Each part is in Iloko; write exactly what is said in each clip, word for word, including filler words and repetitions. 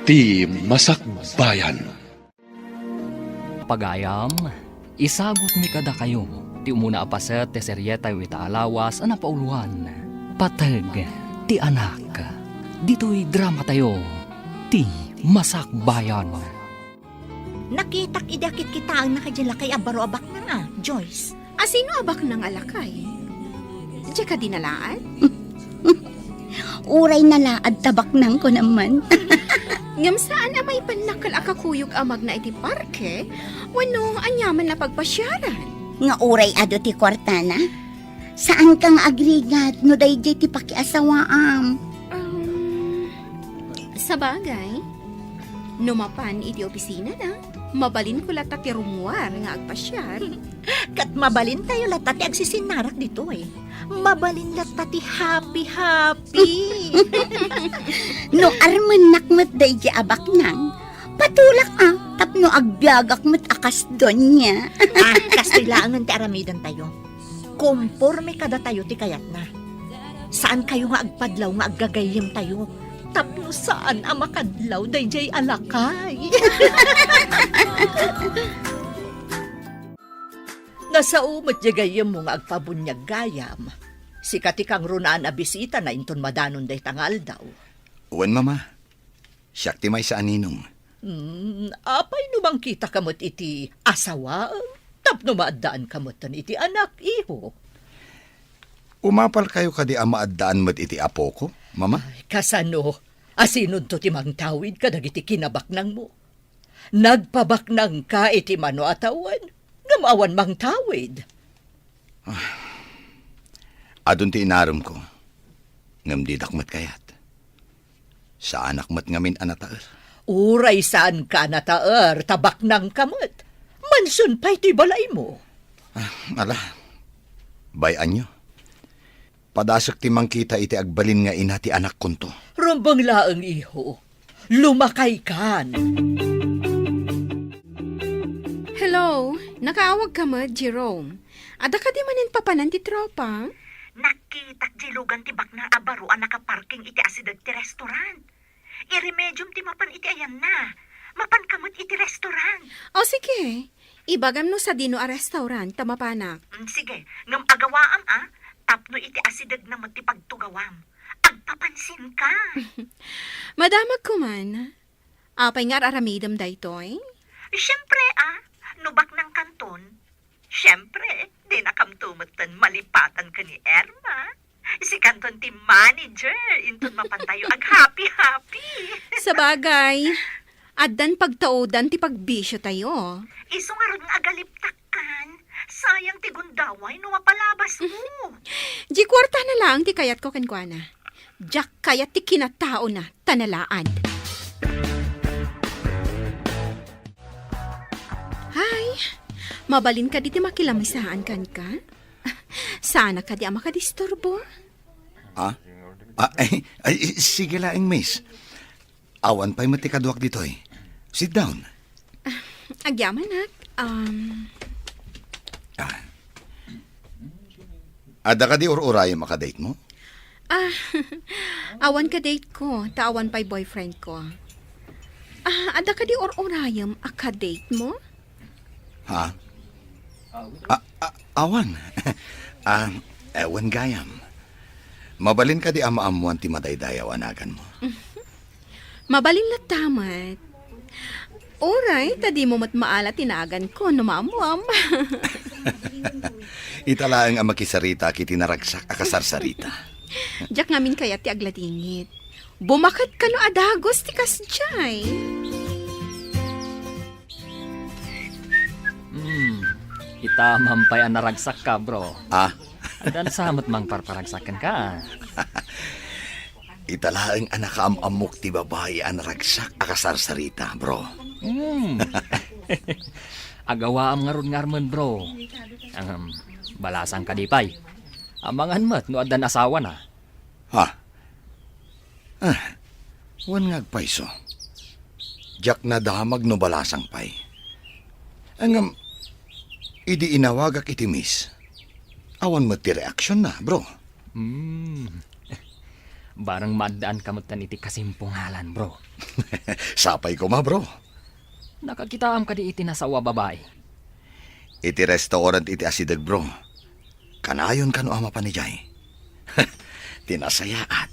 Ti Masakbayan. Pagayam, isagutmi kadakayo ti umuna a paset ti serietayo ita a lawas a napauloan, Pateg ti Anak. Ditoy dramatayo, Ti Masakbayan. Nakitak idi akitkitaenna kadi lakay a baro a baknang a, Joyce. A sino a baknang a lakay? Diak a dinalaat? Uray nalaat ta baknangko naman. Ngem saan a maipannakkel a kakuyog a magna iti parke wenno aniaman a pagpasiaran? Nga uray adu ti kuartana? Saanka nga agrigat no daydiay ti pakiasawaam? Um, sabagay, no mapan iti opisinana, mabalinko latta ti rummuar nga agpasiar. Ket mabalintayo latta ti agsisinnarak ditoy. Mabalin latta ti happy-happy. No armennak met daydiay a baknang, patulak a tapno agbiagak met a kas doña. Ah, kastoy laengen ti aramidentayo. Komporme kadatayo ti kayatna. Saankayo nga agpadlaw nga aggagayyemtayo tapno saan a makadlaw daydiay a lakay. Nasao met diay gayyemmo nga agpabuniag gayam. Sika ti kangrunaan a bisitana inton madanon dayta nga aldaw. Wen, Mama. Siak ti maysa a ninong. Hmm, apay no mangkitaka met iti asawaem tapno maaddaanka metten iti anak, iho? Umapalkayo kadi a maaddaan met iti apoko, Mama? Ay, kasano? Asinonto ti mangtawid kadagiti kinabaknangmo? Nagpabaknangka iti mano a tawen, ngem awan mangtawid. Ah, adun ti inaremko, ngem didak met kayat. Saanak met ngamin a nataer. Uray saanka a nataer, ta baknangka met. Mansion pay ti balaymo. Ah, ala, bay-anyo. Padasek ti mangkita iti agbalin nga ina ti anakkonto. Rumbeng laeng, iho. Lumakaykan. Hello, nakaawagka met, Jerome? Adda kadi manen papanan ti tropa? Nakitak diay lugan ti baknang a baro a nakaparking iti asideg ti restaurant. Iremediom ti mapan iti ayanna. Mapanka met iti restaurant. O, sige. Ibagam no sadino a restaurant ta mapanak. Mm, sige. Ngem agawaam, a, tapno iti asidegna met ti pagtugawam. Agpapansinka. Madamagko man. Apay nga ar-aramidem daytoy? Siempre, a, no baknangkanton, siempre, dinakamto metten malipatan ken ni Irma. Sikanton ti manager, inton mapantayo aghappy-happy. Sabagay, addan pagtaudan ti pagbisio tayo. Isu ngarud nga agaliptakkan, sayang ti gundaway no mapalabasmo. Di kuartana laeng ti kayatko kenkuana. Diak kayat ti kinataona, ta nalaad. Hay, mabalin kadi ti makilamasaan kenka? Saanak kadi a makadisturbo? Ah? Ah, ay, ay, sige laeng, miss. Awan pay met ti kaduak ditoy. Sit down. Ah, agyamanak. Um, Ah. Adda kadi ur-urayem a kadate mo? Ah, awan kadate ko, ta awan pay boyfriend ko. Ah, adda kadi ur-urayem a kadate mo? Ha? A-, a-, awan. Ah, ewan gayam. Mabalin kadi a maammuan ti madaydayaw a naganmo? Mabalin latta met. Uray, ta dimo met maala ti naganko no maammuam. Ita laeng a makisarita iti naragsak a kasarsarita. Diak ngamin kayat ti agladingit. Bumaket kano a dagus ti kasdiay. Hmm, ita man pay a naragsakka, bro. Ah? Addan sa met mangparparagsak kenka. Ita laeng a nakaam-ammok ti babai a naragsak a kasarsarita, bro. Hmm. Agawaam ngarud nga armen, bro. Ahem, balasang kadi pay. Amangan met no addan asawana. Ha? Ah, wen nga agpayso. Diak nadamag no balasang pay. Ngem, idi inawagak iti miss, awan met ti reaksionna, bro. Hmm. Barang maaddaanka metten iti kasimpungalan, bro. Sapay koma, bro. Nakakitaam kadi iti nasawa babai? Iti restaurant iti asideg, bro. Kanayon kano a mapan idiay? Ti nasayaat,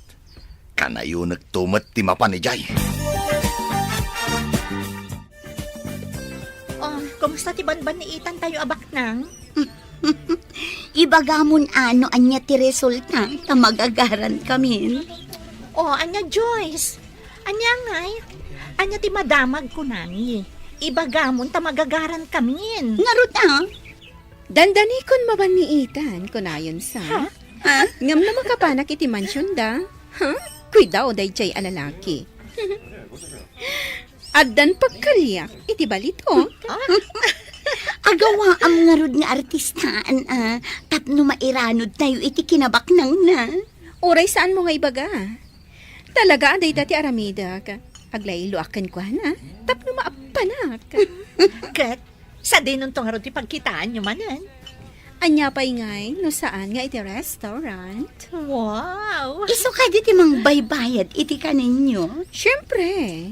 kanayonekto met ti mapan idiay. Oh, kumusta ti banbanniitan tayo a baknang? Ibagamon a no ania ti resulta ta magagarankamin. Oh, ania, Joyce? Ania ngay? Ania ti madamag kunami? Ibagamon ta magagarankamin. Ngarud a? Dandanikon mabanniitan, kunayon sa. Ha? Ha? Ngem no makapanak iti mansionda, ha? Kuidao daydiay a lalaki. Addan pagkaliak iti balitok. Agawaam ngarud nga artistaan a tapno mairanod tayo iti kinabaknangna. Uray saanmo nga ibaga. Talaga a dayta ti aramidek. Aglayloak kenkuana tapno maappanak. Ket sadinonto ngarud ti pagkitaanyo manen? Ania pay ngay no saan nga iti restaurant? Wow! Isu kadi ti mangbaybayad iti kaninyo? Siempre.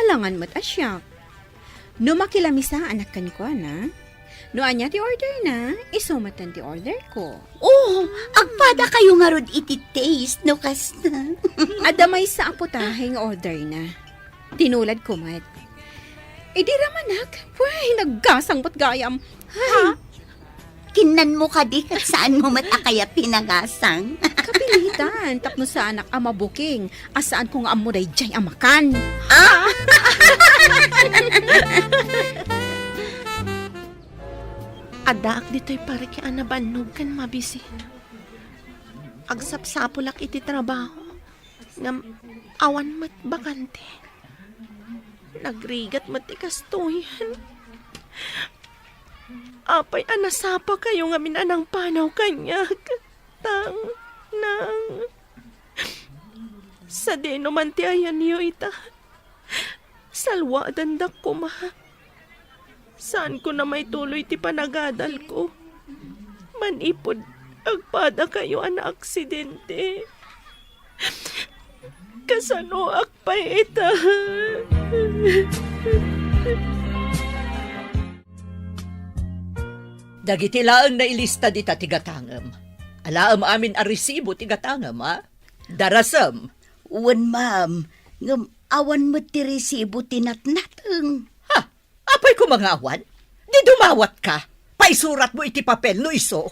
Alangan met a siak. No makilamis a anak kenkuana, no ania ti order na, isu met ti order ko. Oh, agpada kayo ngarud iti taste no kasta. Adda maysa a putahe nga order na. Tinulad ko met. Idi ramanak, way, naggasang met gayam. Ay. Ha? Kinnanmo kadi ket saanmo met a kayat ti nagasang? Kapilitan, tapno saanak a mabuking, a saanko nga ammo daydiay a makan. Ah! Addaak ditoy parke a nabannog ken mabisin. Agsapsapulak iti trabaho. Ngem awan met bakante. Nagrigat met ti kastoyen. Apay a nasapakayo ngamin a nangpanaw kaniak? Tang, nang. Sadino man ti ayanyo ita? Salwadandak koma. Saanko na maituloy ti panagadalko. Manipud agpadakayo a naaksidente. Kasanoak pay ita? Dagiti laeng nailista dita ti gatangem. Alaem amin a resibo ti gatangem, a? Darasem. Wen, ma'am. Ngem awan met ti resibo ti natnateng. Ha? Apay koma nga awan? Di dumawatka? Paisuratmo iti papel no isu.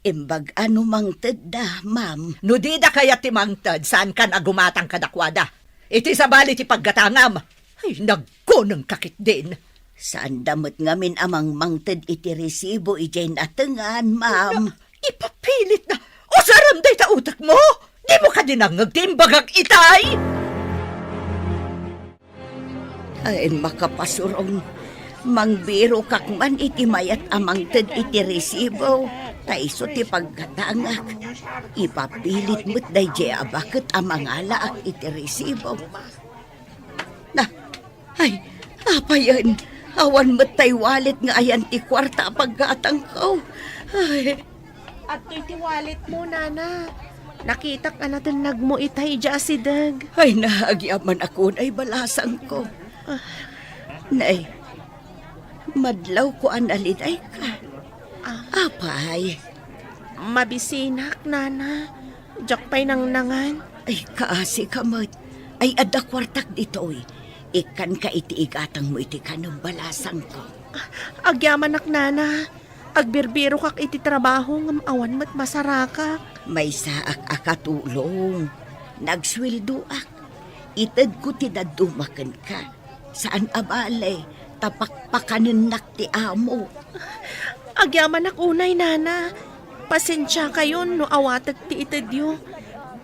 Imbag a no mangtedda, ma'am. No dida kayat ti mangted, saankan a gumatang kadakuada. Iti sabali ti paggatangam, ay, nagkunengka ketdin. Saanda met ngamin a mangmangted iti resibo idiay natengan, ma'am. Ipapilit na. Usarem dayta utekmo? Dimo kadi nangngeg ti imbagak itay? Ay, makapasurong. Mangbirokak man iti mayat a mangted iti resibo, ta isu ti paggatangak. Ipapilit met daydiay a baket a mangalaak iti resibo. Na, ay, apayen, awan met tay wallet nga ayan ti kuarta a paggatangko. Ay. Adtoy ti walletmo, nana. Nakitak a natennagmo itay idiay asideg. Ay, naagyamanak unay balasangko. Ah. Nay, madlawko a nalinayka. Ah. Apay? Mabisinak, nana. Diak pay nangnangan. Ay, kaasika met. Ay, adda kuartak ditoy. Ikkanka iti igatangmo iti kanem balasangko. Ah, agyamanak, nana. Agbirbirokak iti trabaho ngem awan met masarakak. Maysaak a katulong. Nagsueldoak. Itedko ti dadduma kenka. Saan a bale, ta pakpakanennak ti amo. Agyamanak unay, nana. Pasensiakayon no awatek ti itedyo.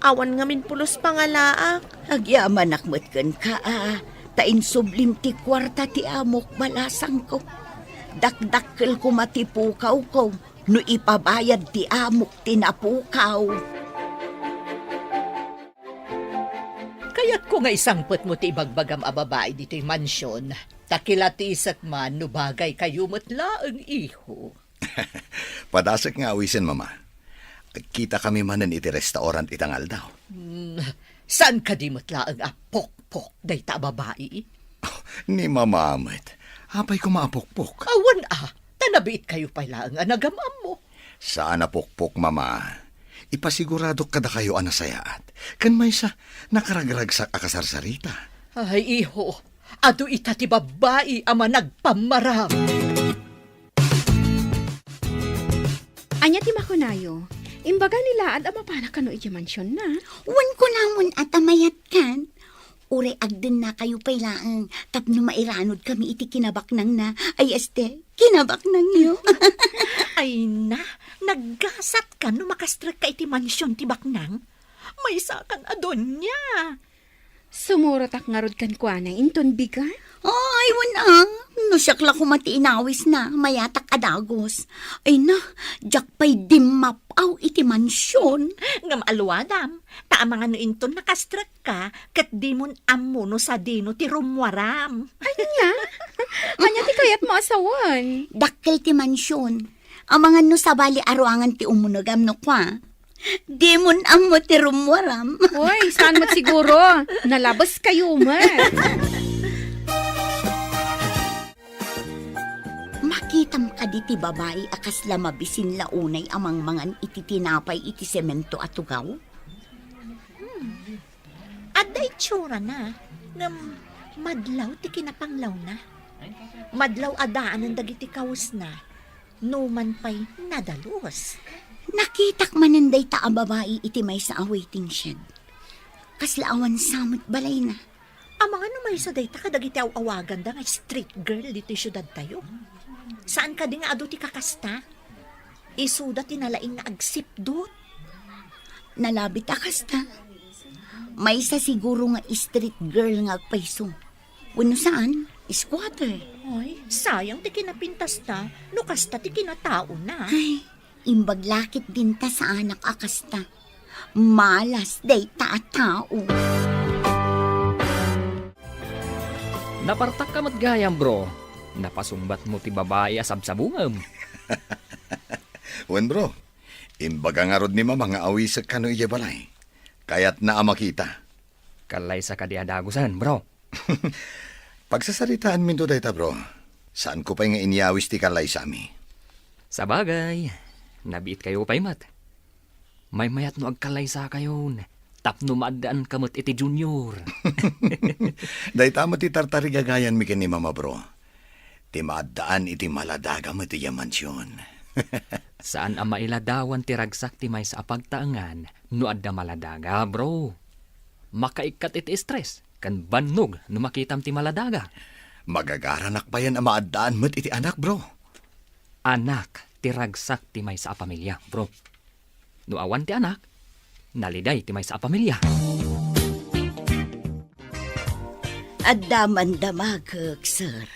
Awan ngamin pulos pangalaak. Agyamanak met kenka, a, ta insublim ti kuarta ti amok, balasangko. Dakdakkel koma ti pukawko no ipabayad ti amok ti napukaw. Kayatko nga isangpetmo ti ibagbagam a babai ditoy mansion, ta kilatisek man no bagaykayo met laeng, iho. Padasek nga awisen, Mama. Agkitakami manen iti restaurant ita nga aldaw. Hmm, saan kadi met laeng a pokpok dayta a babai? Ni Mama met. Apay koma a pokpok? Awan a, ta nabiitkayo pay laeng a nagam-ammo. Saan a pokpok, Mama. Ipasiguradok kadakayo a nasayaat. Ken maysa, nakaragragsak a kasarsarita. Ay, iho, adu ita ti babai a managpammaram. Ania ti makunayo? Imbaga ni Laad a mapanak kano idiay mansionna? Wen, kunamon a ta mayat kan. Uray agdennakayo pay laeng tapno mairanudkami iti kinabaknangna. Ay, este, kinabaknangyo. Ay na, naggasat ka no makastrekka iti mansion ti baknang? Maysakan a donia. Sumurotak ngarud kenkuana inton bigat. Ay, wen a. No siak la koma ti inawisna, mayatak a dagus. Ay na, diak pay dimmap-aw iti mansion. Ngem aluadam, ta amangan no inton nakastrekka, ket dimon ammo no sadino ti rummuaram. Ania? Ania ti kayatmo a sawen? Dakkel ti mansion. Amangan no sabali a ruangan ti umunegam no kua. Dimon ammo ti rummuaram. Oy, saan met siguro? Nalabeskayo met. Makitam kadi ti babai a kasla mabisin la unay a mangmangan iti tinapay iti semento a tugaw? Hmm. Adda itsurana, ngem madlaw ti kinapanglawna. Madlaw a daanen dagiti kawesna, numan pay nadalus. Nakitak manen dayta a babai iti maysa a waiting shed. Kasla awan sa met balayna. Amangan no maysa dayta kadagiti aw-awaganda nga street girl ditoy siudadtayo. Saan kadi nga adu ti kakasta? Isuda ti nalaing nga agsipdut. Nalabit a kasta. Maysa siguro nga street girl nga agpayso. Wenno saan, squatter. Ay, sayang ti kinapintasta, no kasta ti kinataona. Ay, imbag la ket dinta saanak a kasta. Malas dayta a tao. Napartakka met gayam, bro. Napasungbatmo ti babai a sabsabungem. Wen, bro. Imbaga ngarud ni Mama nga awisek kano idiay balay. Kayatna a makita. Kallaysa kadi a dagusen, bro? Pagsasaritaanminto dayta, bro. Saanko pay nga inyawis ti kallaysami. Sabagay, nabiitkayo pay met. Maymayat no agkallaysakayon, tapno maaddaanka met iti Junior. Dayta met ti tartarigagayanmi ken ni Mama, bro. Ti maaddaan iti maladaga met idiay mansion. Saan a mailadawan ti ragsak ti maysa a pagtaengan no adda maladaga, bro. Makaikkat iti stress ken bannog no makitam ti maladaga. Magagaranak payen a maaddaan met iti anak, bro. Anak ti ragsak ti maysa a pamilia, bro. No awan ti anak, naliday ti maysa a pamilia. Adda man damagek, sir.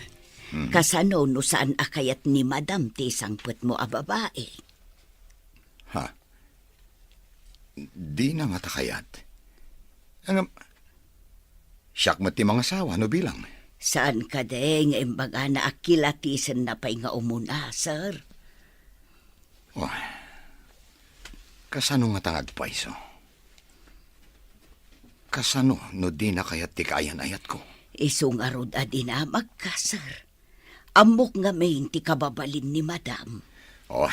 Mhm. Kasano no saan a kayat ni Madam ti sangpetmo a babai? Ha? Dina ngata kayat. Ngem, siak met ti mangasawa no bilang. Saan kadi nga imbagana a kilatisenna pay nga umuna, sir? Oh, kasano ngata nga agpayso? Kasano no dina kayat ti kaayan-ayatko? Isu ngarud a dinamagka, sir. Ammok ngamin ti kababalin ni Madam. Oh,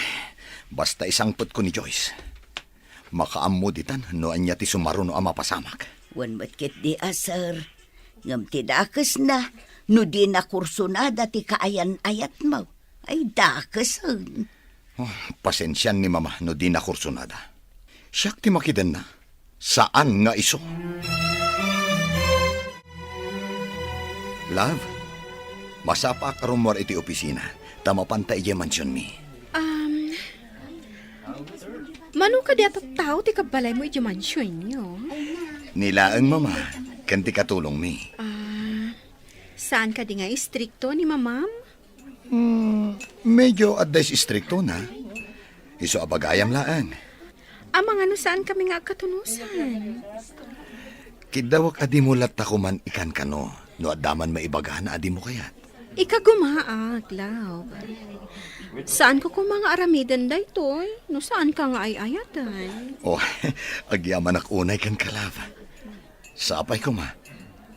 basta isangpetko ni Joyce. Makaammo ditan no ania ti sumaruno a mapasamak. Wen met ketdi a, sir. Ngem ti dakesna, no dina kursunada ti kaayan-ayatmo, ay dakesen. Oh, pasensian ni Mama no dina kursunada. Siak ti makidenna. Saan nga isu. Love, masapaak a rummuar iti opisina, ta mapanta idiay mansionmi. Um, mano kadi a tattao ti kabbalaymo idiay mansionyo? Ni laeng, Mama, ken ti katulongmi. Ah, saan kadi nga istrikto ni Mamam? Hmm, medyo adda istriktona. Isu a bagayam laeng. Amangan no saankami nga agkatunosan? Kiddawek a dimo latta koman ikankano no adda man maibagana a dimo kayat. Ikagumaak, love. Saanko koma nga aramiden daytoy, no saanka nga ay-ayaten. Oh, agyamanak unay kenka, love. Sapay koma,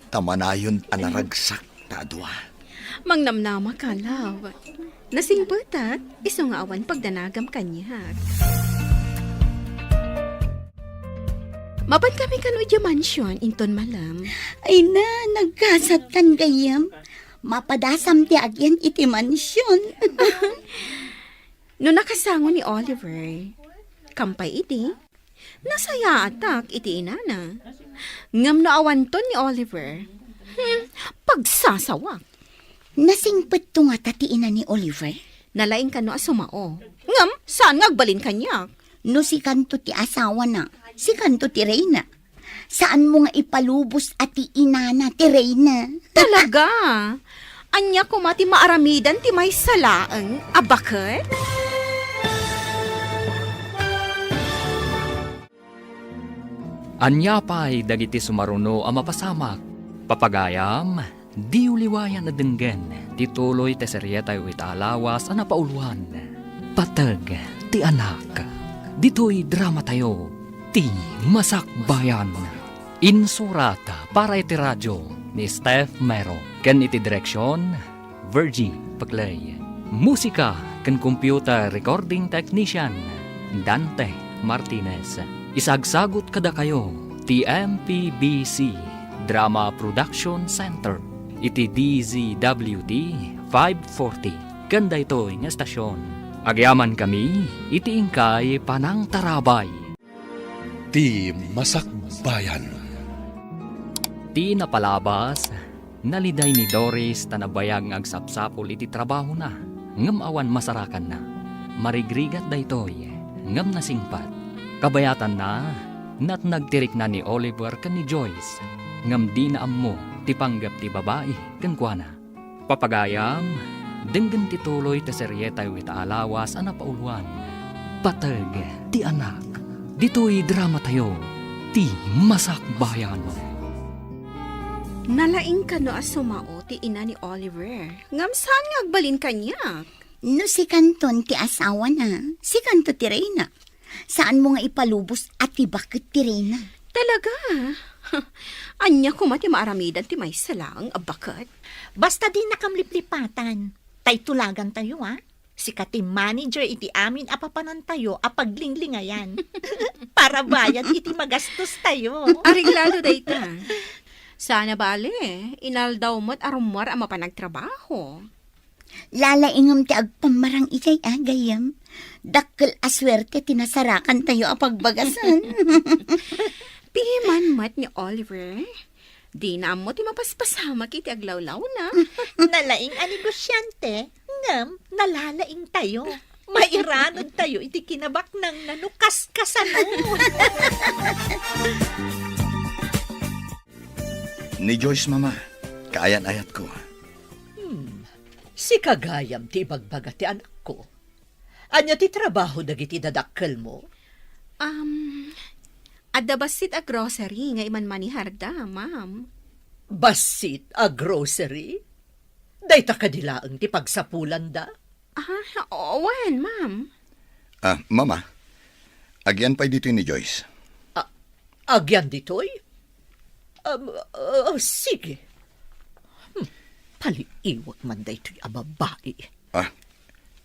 ta manayon a naragsak ta a dua. Mangnamnamaka, love. Nasingpetak, isu nga awan pagdanagam kaniak. Mapan kami kano idiay mansion, inton malem. Ay na, nagkasatkan gayyem. Mapadasam ti agyan iti mansion. No nakasango ni Oliver, kampay idi, nasayaatak iti inana. Ngem no awanton ni Oliver, hmm, pagsasawak. Nasingpetto ngata ti ina ni Oliver? Nalaing kano a sumao. Ngem, saan nga agbalin kaniak? No sikanto ti asawana, sikanto ti reyna. Saanmo nga ipalubos a ti inana ti reyna. Talaga? Ania koma ti maaramidan ti maysa laeng a baket? Ania pay dagiti sumaruno a mapasamak? Papagayam, diyo liwayan a denggen ti tuloy ti serietayo ita a lawas a napauluan, Pateg ti Anak. Ditoy dramatayo, Ti Masakbayan. Insurat para iti radio ni Steph Mero ken iti direksion, Virgie Peclay. Musika ken computer recording technician, Dante Martinez. Isagsagut kadakayo ti M P B C Drama Production Center iti D Z W T five forty ken daytoy nga estasion. Agyamankami iti inkay panangtarabay. Ti Masakbayan. Ti napalabas, naliday ni Doris ta nabayag nga agsapsapul iti trabahona, ngem awan masarakanna. Marigrigat daytoy, ngem nasingpet. Kabayatanna, natnag ti rikna ni Oliver ken ni Joyce, ngem dina ammo ti panggep ti babai kenkuana. Papagayam, denggen ti tuloy ti serietayo ita a lawas a napauluan, Pateg ti Anak. Ditoy dramatayo, Ti Masakbayan. Nalaing kano a sumao ti ina ni Oliver, ngem saan nga agbalin kaniak? No sikanton ti asawana, sikanto ti reyna. Saanmo nga ipalubos a ti baket ti reyna. Talaga? Ania koma ti maaramidan ti maysa laeng a baket? Basta dinakam liplipatan. Tay tulagantayo, a? Sika ti manager iti amin a papanantayo a paglinglingayan. Para bayad iti magastostayo. Areglado dayta. Sana bale, inaldaw met a rummuar a mapan agtrabaho. Lalaingem ti agpammarang idiay, a, gayyem. Dakkel a suerte ti nasarakantayo a pagbagasen. Piman met ni Oliver, dina ammo ti mapaspasamak iti aglawlawna. Nalaing a negosyante, ngem nalalaingtayo. Mairanudtayo iti kinabaknangna no kaskasano. Ni Joyce, Mama, kaayan-ayatko. Hmm. Sika gayam ti ibagbaga ti anakko. Ania ti trabaho dagiti dadakkelmo? Um, adda bassit a grocery nga imanmaneharda, ma'am. Bassit a grocery? Dayta kadi laeng ti pagsapulanda? Ah, wen, ma'am. Ah, Mama, agyan pay ditoy ni Joyce. Ah, agyan ditoy? Um, ah, sige. Hmm, paliiwak man daytoy a babai. Ah,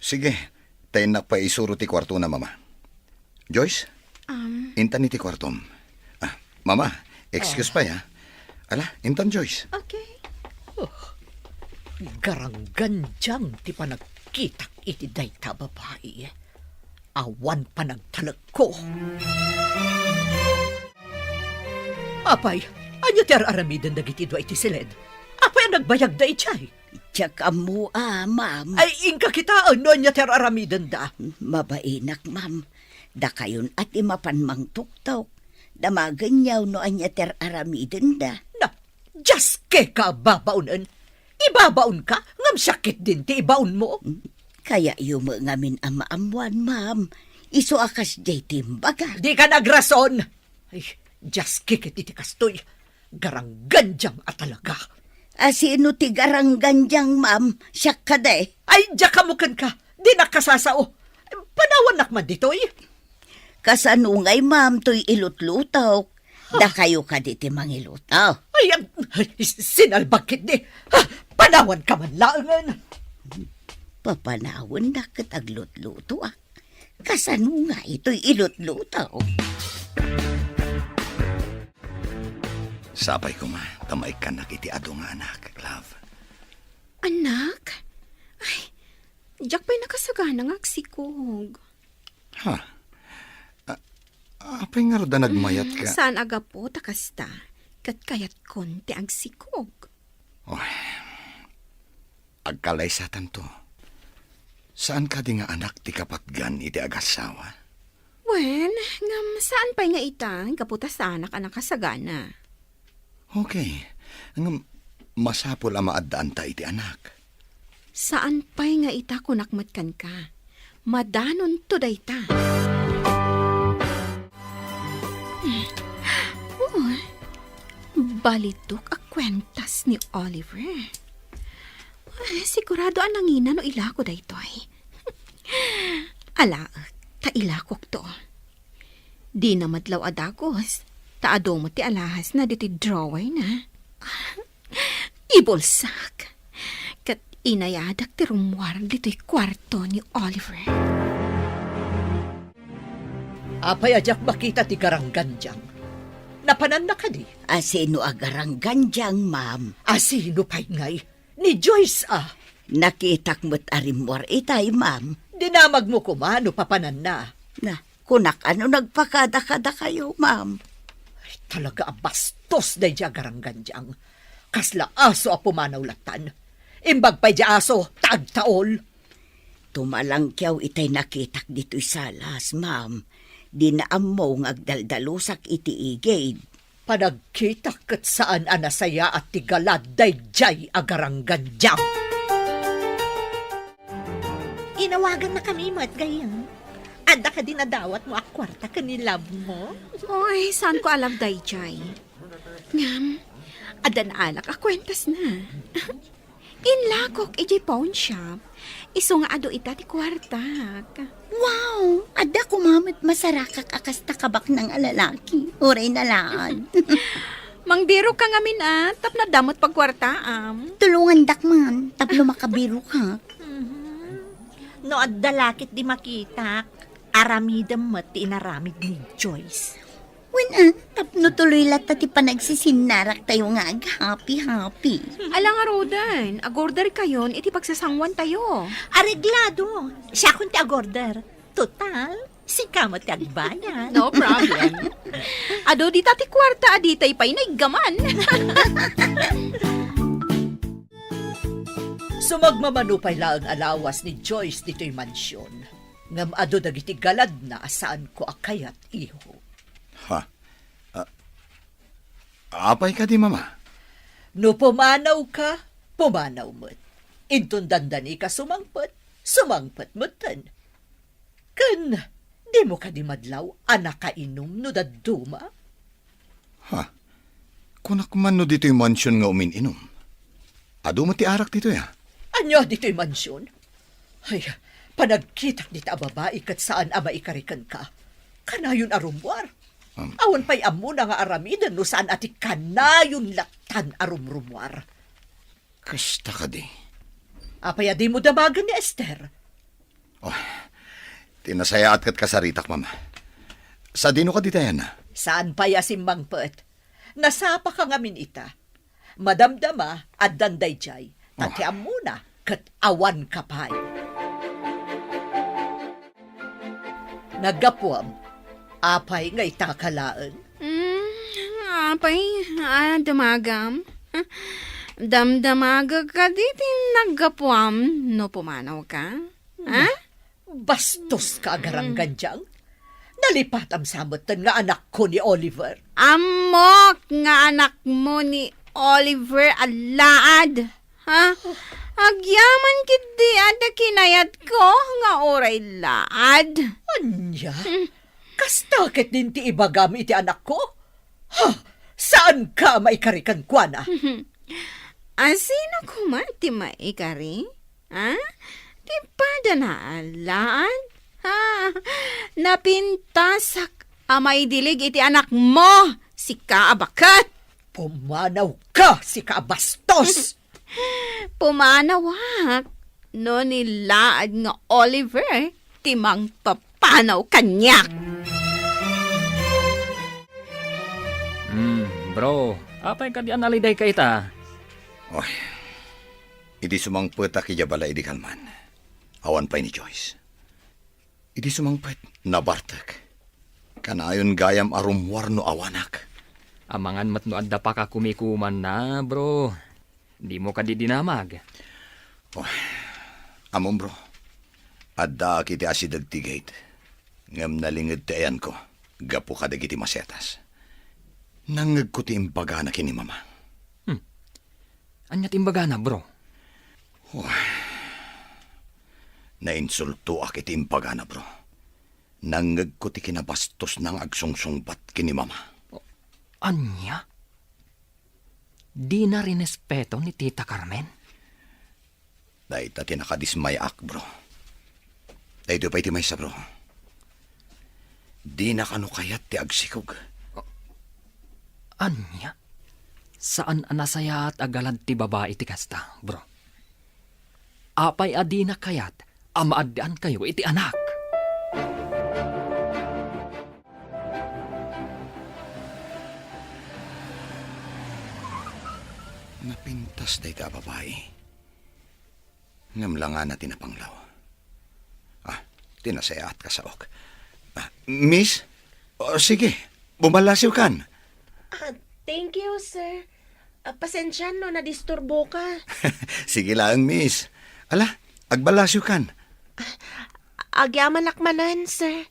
sige. Ta innak pay isuro ti kuartona, Mama. Joyce? Um, intan iti kuartom. Ah, Mama, excuse pay, ha? Ala, intan, Joyce. Okay. Oh, garanggandiang ti panagkitak iti dayta a babai. Awan panagtalekko. Apay, ania ti ar-aramiden dagiti dua iti siled? Apay a nagbayagda idiay? Diak ammo, a, ma'am. Ay, inka kitaen no ania ti ar-aramidenda. Mabainak, ma'am. Dakayon a ti mapan mangtuktok. Damagenyo no ania ti ar-aramidenda. Na, diaske ka a babaonen. Ibabaonka, ngem siak ketdin ti ibaonmo. Kayatyo met ngamin a maammuan, ma'am. Isu a kasdiay ti imbagak. Dika nagrason! Ay, diaske ket iti kastoy. Garanggandiam a talaga. Asino ti garanggandiang, ma'am? Siak kadi? Ay, diak ammo kenka. Dinak kasasao. Panawannak man ditoy. Kasano ngay, ma'am, toy ilutlutok? Ha? Dakayo kadi ti mangiluto? Ay, ag-, ay, sinalbag ketdi. Ha? Panawanka man laengen. Papanawannak ket aglutlutoak. Kasano ngay toy ilutluto? Sapay koma ta maikkannak iti adu nga anak, love. Anak? Ay, diak pay nakasagana nga agsikog. Ha? A-, apay ngarud a nagmayatka? Hmm, saan a gapu ta kasta, ket kayatkon ti agsikog. Oh, agkalaysatanto. Saan kadi nga anak ti kapatgan iti agassawa? Wen, ngem saan pay nga ita, gapu ta saanak a nakasagana. Okay. Ngem masapul a maaddaanta iti anak. Saan pay nga ita, kunak met kenka. Madanonto dayta. Oh, balitok a kuentas ni Oliver. Ay, sigurado a nangina no ilako daytoy. Alaek, ta ilakokto. Dina madlaw a dagus, ta adu met ti alahasna ditoy drawerna. Ibulsak. Ket inayadak ti rummuar ditoy kuarto ni Oliver. Apay a diak makita ti garanggandiang? Napananna kadi? Asino a garanggandiang, ma'am? Asino pay ngay? Ni Joyce a. Nakitak met a rimmuar itay, ma'am. Dinamagmo koma no papananna. Na, kunak a no nagpakada kadakayo, ma'am. Ay, talaga a bastos daydiay a garanggandiang. Kasla aso a pumanaw lattan. Imbag pay diay aso, ta agtaol. Tumalangkiaw itay nakitak ditoy salas, ma'am. Dina ammo nga agdaldalusak iti igid. Panagkitak ket saan a nasayaat ti galad daydiay a garanggandiang. Inawagannakami met, gayyem. Adda kadi nadawatmo a kuarta ken ni love mo? Oy, saanko a love daydiay. Ngem, adda naalak a kuentasna. Inlakok idiay pawn shop, isu nga adu ita ti kuartak. Wow! Adda koma met masarakak a kasta kabaknang a lalaki, uray nalaad. Mangbirokka ngamin a, tapno adda met pagkuartaam. Tulongandak man, tapno makabirokak. Mhm. No adda la ketdi makitak, aramidem met ti inaramid ni Joyce. Wen a, tapno tuloy latta ti panagsisinnaraktayo nga aghappy-happy. Ala ngaruden, agorderkayon iti pagsasanguantayo. Areglado. Siakon ti agorder. Total, sika met ti agbayad. No problem. Adu dita ti kuarta a ditay pay naiggaman. Sumagmamano pay laeng a lawas ni Joyce ditoy mansion. Ngem adu dagiti galadna a saanko a kayat, iho. Ha? A-, apay kadi, Mama? No pumanawka, pumanaw met. Inton dandanika sumangpet, sumangpet metten. Ken dimo kadi madlaw a nakainum no dadduma? Ha? Kunak man no ditoy mansion nga umin-inum. Adu met ti arak ditoy, a? Ania ditoy mansion? Ay, panagkitak dita a babai ket saan a maikari kenka. Kanayon a rummuar. Um. Awan pay ammona nga aramiden no saan a ti kanayon lattan a rumrummuar. Kasta kadi. Apay a dimo damagen ni Esther? Oh, ti nasayaat ket kasaritak, Mama. Sadino kadi tayan? Saan pay a simmangpet? Nasapaka ngamin ita. Madamdama, addan daydiay. Ta ti ammona, ket awanka pay. Naggapuam, apay nga itaka laeng? Mm, apay a damagam? Damdamagek kadi ti naggapuam no pumanawka? Ha? Bastoska a garanggandiang. Nalipatam sa metten nga anakko ni Oliver. Ammok nga anakmo ni Oliver a laad. Ha? Agyaman ketdi a ti kinayatko nga uray laad. Ania? Hmm. Kasta ketdin ti ibagam iti anakko? Ha? Saanka a maikari kenkuana? Asino koma ti maikari? Ha? Ti padanaalaad? Ha? Napintasak a maidilig iti anakmo, sika a baket! Pumanawka, sika a bastos! Pumanawak no ni laad nga Oliver ti mangpapanaw kaniak. Hmm, bro, apay kadi a nalidayka ita? Oy, idi sumangpetak idiay balay idi kalman, awan pay ni Joyce. Idi sumangpet, nabartek. Kanayon gayam a rummuar no awanak. Amangan met no adda pakakumikumanna, bro. Dimo kadi dinamag? Oh, ammom, bro. Addaak iti asideg ti gate. Ngem nalinged ti ayanko gapu kadagiti masetas. Nangngegko ti imbagana ken ni Mama. Hmm. Ania ti imbagana, bro? Oh. Nainsultoak iti imbagana, bro. Nangngegko ti kinabastosna nga agsungsungbat ken ni Mama. Ania? Dina rinespeto ni Tita Carmen? Dayta ti nakadismayaak, bro. Daytoy pay ti maysa, bro. Dina kano kayat ti agsikog. Ania? Saan a nasayaat a galad ti babai ti kasta, bro. Apay a dina kayat a maaddaankayo iti anak? Napintas dayta a babai. Ngem langana ti napanglaw. Ah, ti nasayaat kasaok. Ah, miss? Oh, sige, bumallasiwkan. Ah, thank you, sir. Ah, pasensian no nadisturboka. Sige laeng, miss. Ala, agballasiwkan. Agyamanak manen, sir.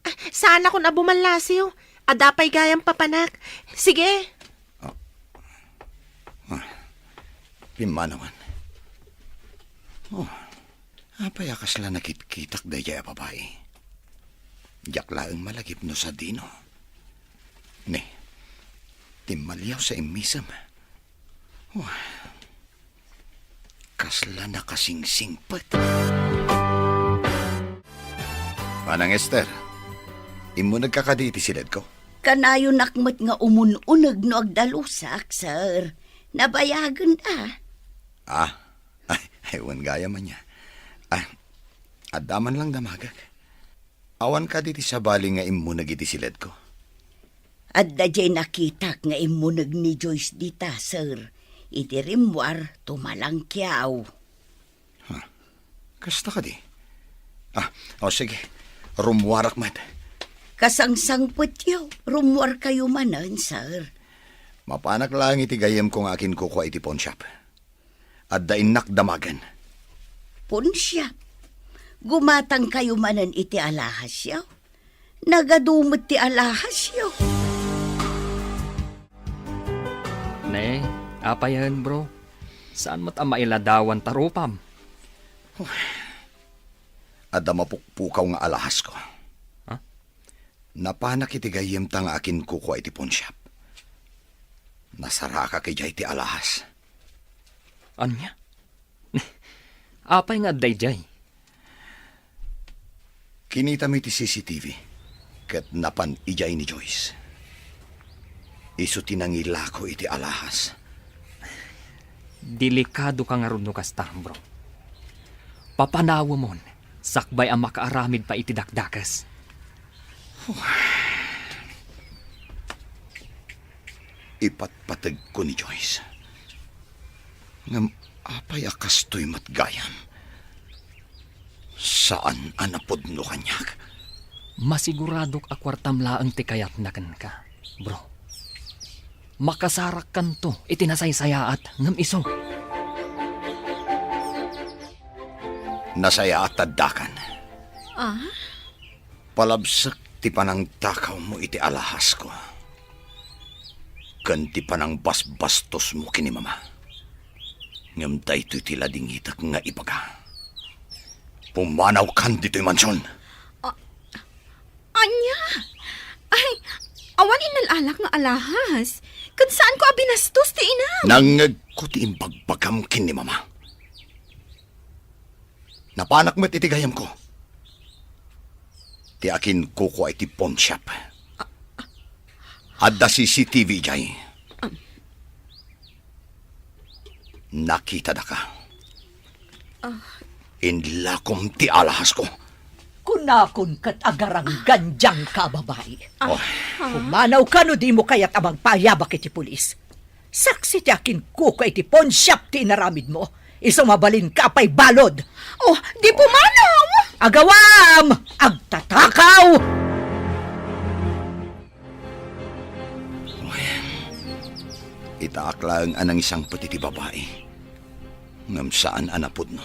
Ah, saanakon a bumallasiw. Adda pay gayam papanak. Sige. Ah. Ah. Pimmanawan. Oh. Apay a kasla nakitkitak daydiay a babai? Diak laeng malagip no sadino. Ne, timmaliaw sa immisem. Wah, kasla nakasingsingpet. Manang Esther, immunegka kadi iti siledko? Kanayonak met nga umun-uneg no agdalusak, sir. Nabayagen a. Ah, Ay, ay, wen gayam ania. Ah, adda man lang damagek. Awan kadi ti sabali nga immuneg iti siledko? Adda diay nakitak nga immuneg ni Joyce dita, sir. Iti rimmuar, tumalangkiaw. Huh. Kasta kadi? Ah, o sige. Rummuarak met. Kasangsangpetyo, rummuarkayo manen, sir. Mapanak laeng iti gayyemko nga akinkukua iti pawnshop. Adda innak damagen. Ponsiap, gumatangkayo manen iti alahasyo. Nagadu met ti alahasyo. Ne, apayen, bro? Saan met a mailadawan ta rupam? Adda mapukpukaw nga alahasko. Ha? Napanak iti gayyemta nga akinkukua iti pawnshop. Nasarakak idiay ti alahas. Ania? Apay nga adda idiay? Kinitami ti C C T V ket napan idiay ni Joyce. Isu ti nangilako iti alahas. Delikadoka ngarud no kasta, bro. Papanawemon, sakbay a makaaramid pay iti dakdakes. Ipatpategko ni Joyce. Ngem apay a kastoy met gayam? Saan a napudno kaniak. Masiguradok a kuartam laeng ti kayatna kenka, bro. Makasarakkanto iti nasaysayaat ngem isu. Nasayaat ta addakan. Ah? Palabsek ti panangtakawmo iti alahasko ken ti panangbasbastosmo ken ni Mama. Ngem daytoy ti ladingitek nga ibaga. Pumanawkan ditoy mansion. Ah, ania? Ay, awan innal-alak nga alahas. Ken saanko a binastos ti inam. Nangngegko Isuratko ti imbagbagam ken ni Mama. Napanak met iti gayamko ti akinkukoa iti pawnshop. Adda C C T V idiay. Nakitadaka. Inlakom ti alahasko. Kunakon ket agaranggan diay ka babai. Oh. Pumanawka no dimo kayat a magpaayabak iti pulis. Saksi ti akinkuko iti pawnshop ti inaramidmo. Isu mabalinka pay balud. Oh, di pumanaw! Agawam! Agtatakaw! Uy, itaak laeng a nangisangpet iti babai, ngem saan a napudno.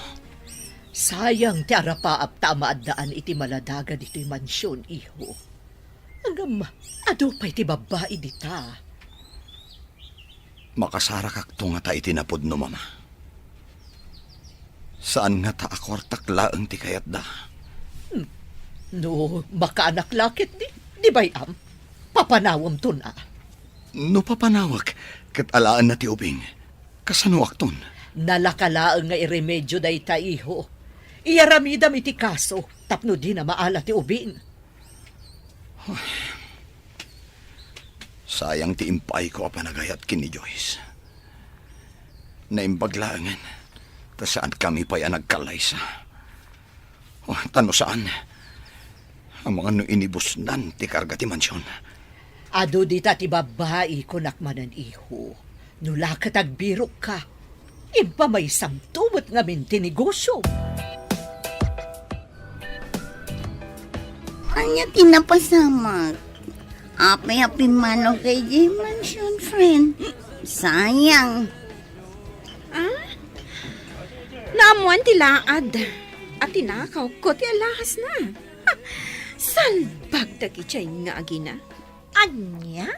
Sayang ti arapaap ta maaddaan iti maladaga ditoy mansion, iho. Ngem adu pay ti babbai dita. Makasarakakto ngata iti napudno, Mama. Saan ngata a kuartak laeng ti kayatda. Hmm. No makaanak la ketdi, di bay-am, papanawemton a. No papanawek ket alaenna ti ubing, kasanoakton? Nalaka laeng nga iremedio dayta, iho. Iyaramidam iti kaso tapno dina maala ti ubing. Sayang ti impaayko a panagayat ken ni Joyce. Naimbag laengen ta saankami pay a nagkallaysa. Oh, ta no saan, amangan no inibusnan ti karga ti mansion. Adu dita ti babbai, kunak manen, iho. No la ket agbirokka, impamaysamto met ngamin ti negosio. Ania ti napasamak? Apay a pimmanaw ka idiay mansion, friend? Sayang. Ah? Naammoan ti laad a tinakawko ti alahasna. Salbag dagiti nga agina. Ania?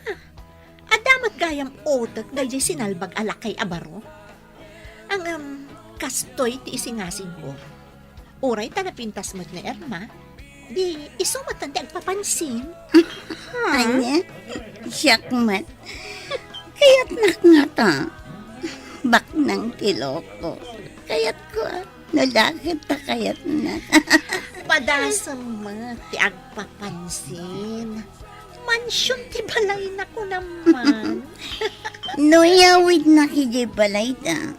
Adda met gayam utek daydiay sinalbag a lakay a baro? Ngem, kastoy ti isingasingko. Uray ta napintas met ni Irma, di isu met ti agpapansin. Ania? Siak met. Kayatnak ngata. Baknang ti loko. Kayatko, a. No la ket ta kayatnak. Padasem met ti agpapansin. Mansion ti balayna, kunam man. No iyawidnak idiay balayda,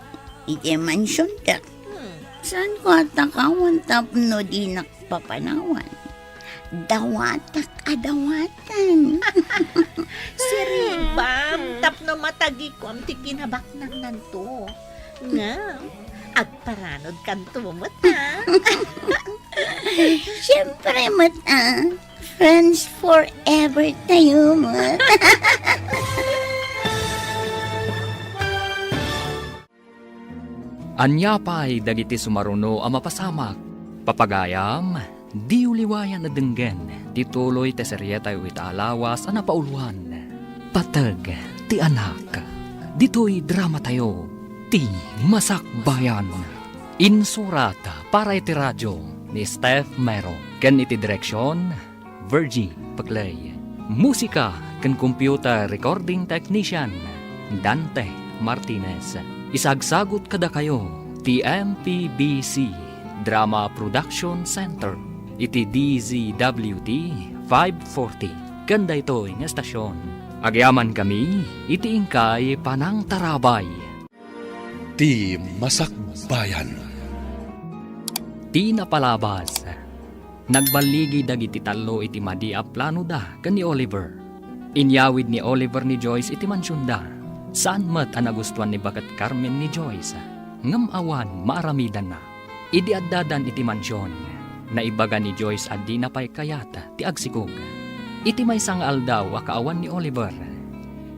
idiay mansionda, hmm, saanko a takawan tapno dinak papanawan? Dawatak a dawatan. Siribam, tapno matagikuam ti kinabaknangnanto. Ngem, agparanodkanto met, a. Siempre met, a. Friends forever tayo met. Ania pay dagiti sumaruno a mapasamak? Papagayam, diyo liwayan a denggen ti tuloy ti serietayo ita a lawas a napauluan, Pateg ti Anak. Ditoy dramatayo, Ti Masakbayan. Insurat para iti radio ni Steph Mero ken iti direksion, Virgie Peclay. Musika ken computer recording technician, Dante Martinez. Isagsagut kadakayo ti M P B C Drama Production Center iti D Z W T five forty ken daytoy nga estasion. Agyamankami iti inkay panangtarabay. Ti Masakbayan. Ti napalabas. Nagballigi dagiti tallo iti madi a planoda ken ni Oliver. Inyawid ni Oliver ni Joyce iti mansionda. Saan met a nagustuan ni Baket Carmen ni Joyce, ngem awan maaramidanna. Idi addadan iti mansion, naibaga ni Joyce a dina pay kayat ti agsikog. Iti maysa nga aldaw a kaawan ni Oliver,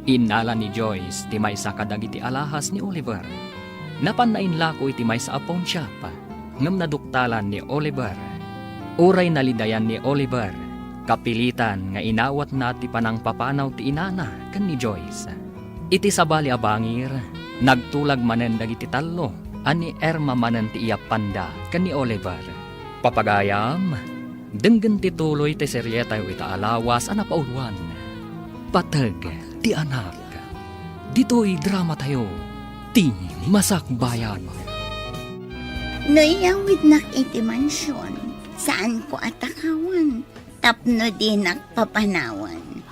innala ni Joyce ti maysa kadagiti alahas ni Oliver. Napanna inlako iti maysa a pawnshop, ngem naduktalan ni Oliver. Uray nalidayan ni Oliver, kapilitan nga inawatna ti panangpapanaw ti inana ken ni Joyce. Iti sabali a bangir, nagtulag manen dagiti tallo a ni Irma manen ti iyappanda ken ni Oliver. Papagayam, denggen ti tuloy ti serietayo ita a lawas a napauluan, Pateg ti Anak. Ditoy dramatayo, Ti Masakbayan. No iyawidnak iti mansion, saanko a takawan tapno dinak papanawan.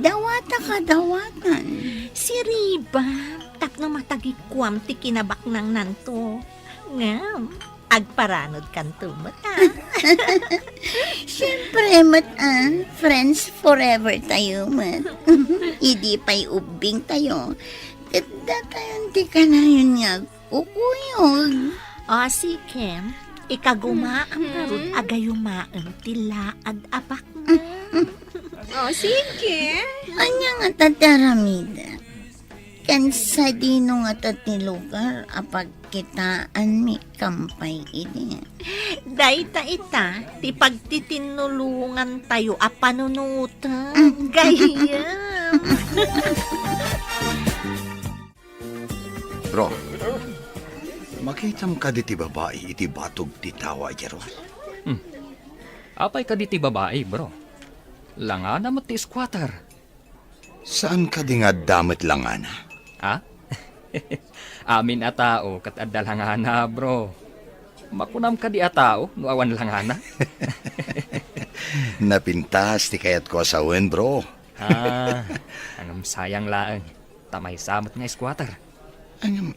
Dawata kadawatan. Siriba, tapno matagikuam ti kinabaknangnanto. Ngem, agparanodkanto met, a. Siempre met, a, friends forever tayo met. Idi pay ubbing tayo, ket datayon ti kanayon nga agkukuyog. O, sige. Ikagumaam ngarud a gayumaem ti laad a baknang. O, sige. Ania ngata ti aramidek? Ken sadino ngata ti lugar a pagkitaanmi kampay idi? Dayta ita ti pagtitinnulongantayo a panunoten, gayyem. Bro, makitam kadi ti babai iti batog ti tawa idiay ruar? Hmm. Apay kadi ti babai, bro? Langana met ti squatter. Saan kadi nga adda met langana? Ha? Amin a tao ket adda langana, bro. Makunam kadi a tao no awan langana? Napintas ti kayatko a sawen, bro. Ah, ngem sayang laeng. Ta maysa met nga squatter. Ngem,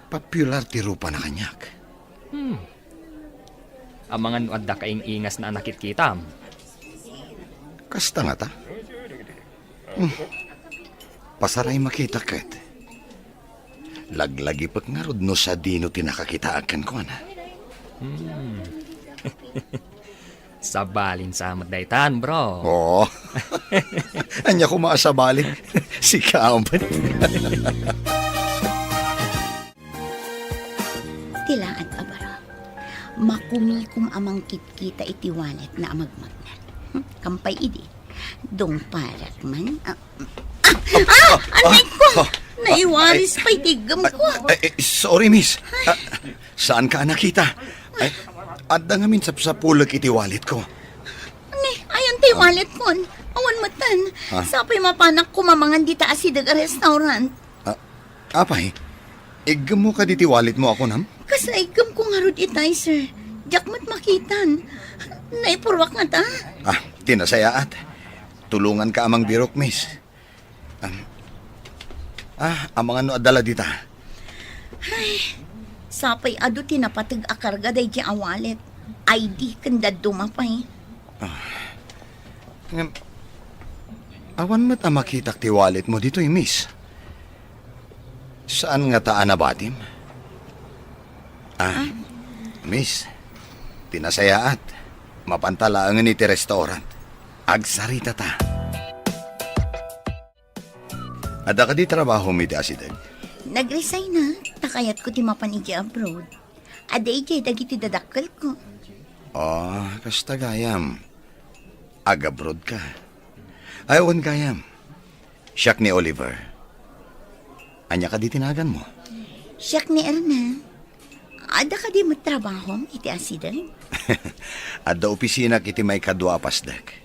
popular ti rupana kaniak. Hmm. Amangan no adda kaing-ingasna a nakitkitam? Kasta ngata? Hmm. Pasaray makita ket. Laglagipek ngarud no sadino ti nakakitaak kenkuana. Hmm. Sabalin sa met daytan, bro. Oo. Ania koma a sabalin? Sika met. Ti laad a baro. Makumikom a mangkitkita iti walletna a magmagnet. Hmm, kampay idi. Dungparak man. Ah, ah, ah, anay ko! Ah, ah, Naiwaris pay ti iggem ko. Ay, ay, sorry, miss. Ah, saan ka nakita? Ay, adda ngamin sapsapulek iti wallet ko. Ni, ayan ti wallet kon. Awan metten. Ah. Sapay mapanak kumamangan dita asideg a restaurant. Ah, apay, iggemmo kadi ti wallet mo a kunam? Kas iggem ko ngarud itay, sir. Diak met makitan. Naipurwak ngata. Ah, ti nasayaat. Tulonganka a mangbirok, miss. Am, ah, amangan no adda la dita. Ay, sapay adu ti napateg a karga daydi a wallet, I D ken dadduma pay. Ah, ngem, awan met a makitak ti wallet mo ditoy, miss. Saan ngata a nabatim? Ah, ah, miss, ti nasayaat, mapanta laengen iti restaurant. Agsaritata. Adda kadi trabahom iti asideg? Nag-resignak, ta kayatko ti mapan idiay abroad. Adda idiay dagiti dadakkelko. Ah, kasta gayam. Ag-abroad ka. Ay, wen gayam. Siak ni Oliver. Ania kadi ti naganmo? Siak ni Erna. Adda kadi met trabahom iti asideg? Adda opisinak iti maikadua a pasdek.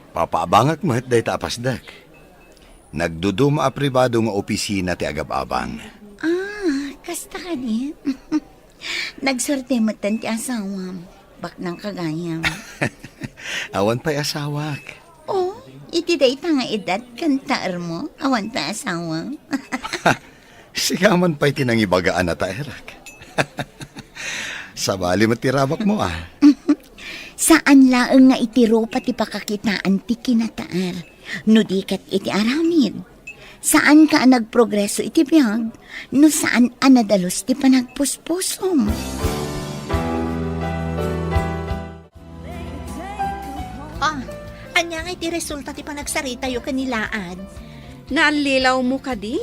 Papaabangak met dayta a pasdek. Nagduduma a pribado nga opisina ti agab-abang. Ah, kasta kadi? Nagsuerte metten ti asawam. Baknang ka gayam. Awan pay asawak. Oh, iti dayta nga edad ken taermo, awan pay asawam. Sika man pay ti nangibaga a nataerak. Sabali met ti rabakmo, ah. Saan laeng nga iti rupa ti pakakitaan ti kinataer, no di ket iti aramid. Saanka a nagprogreso iti biag, no saan a nadalus ti panagpuspusom. Ah, ania nga iti resulta ti panagsaritayo ken ni Laad? Naallilawmo kadi?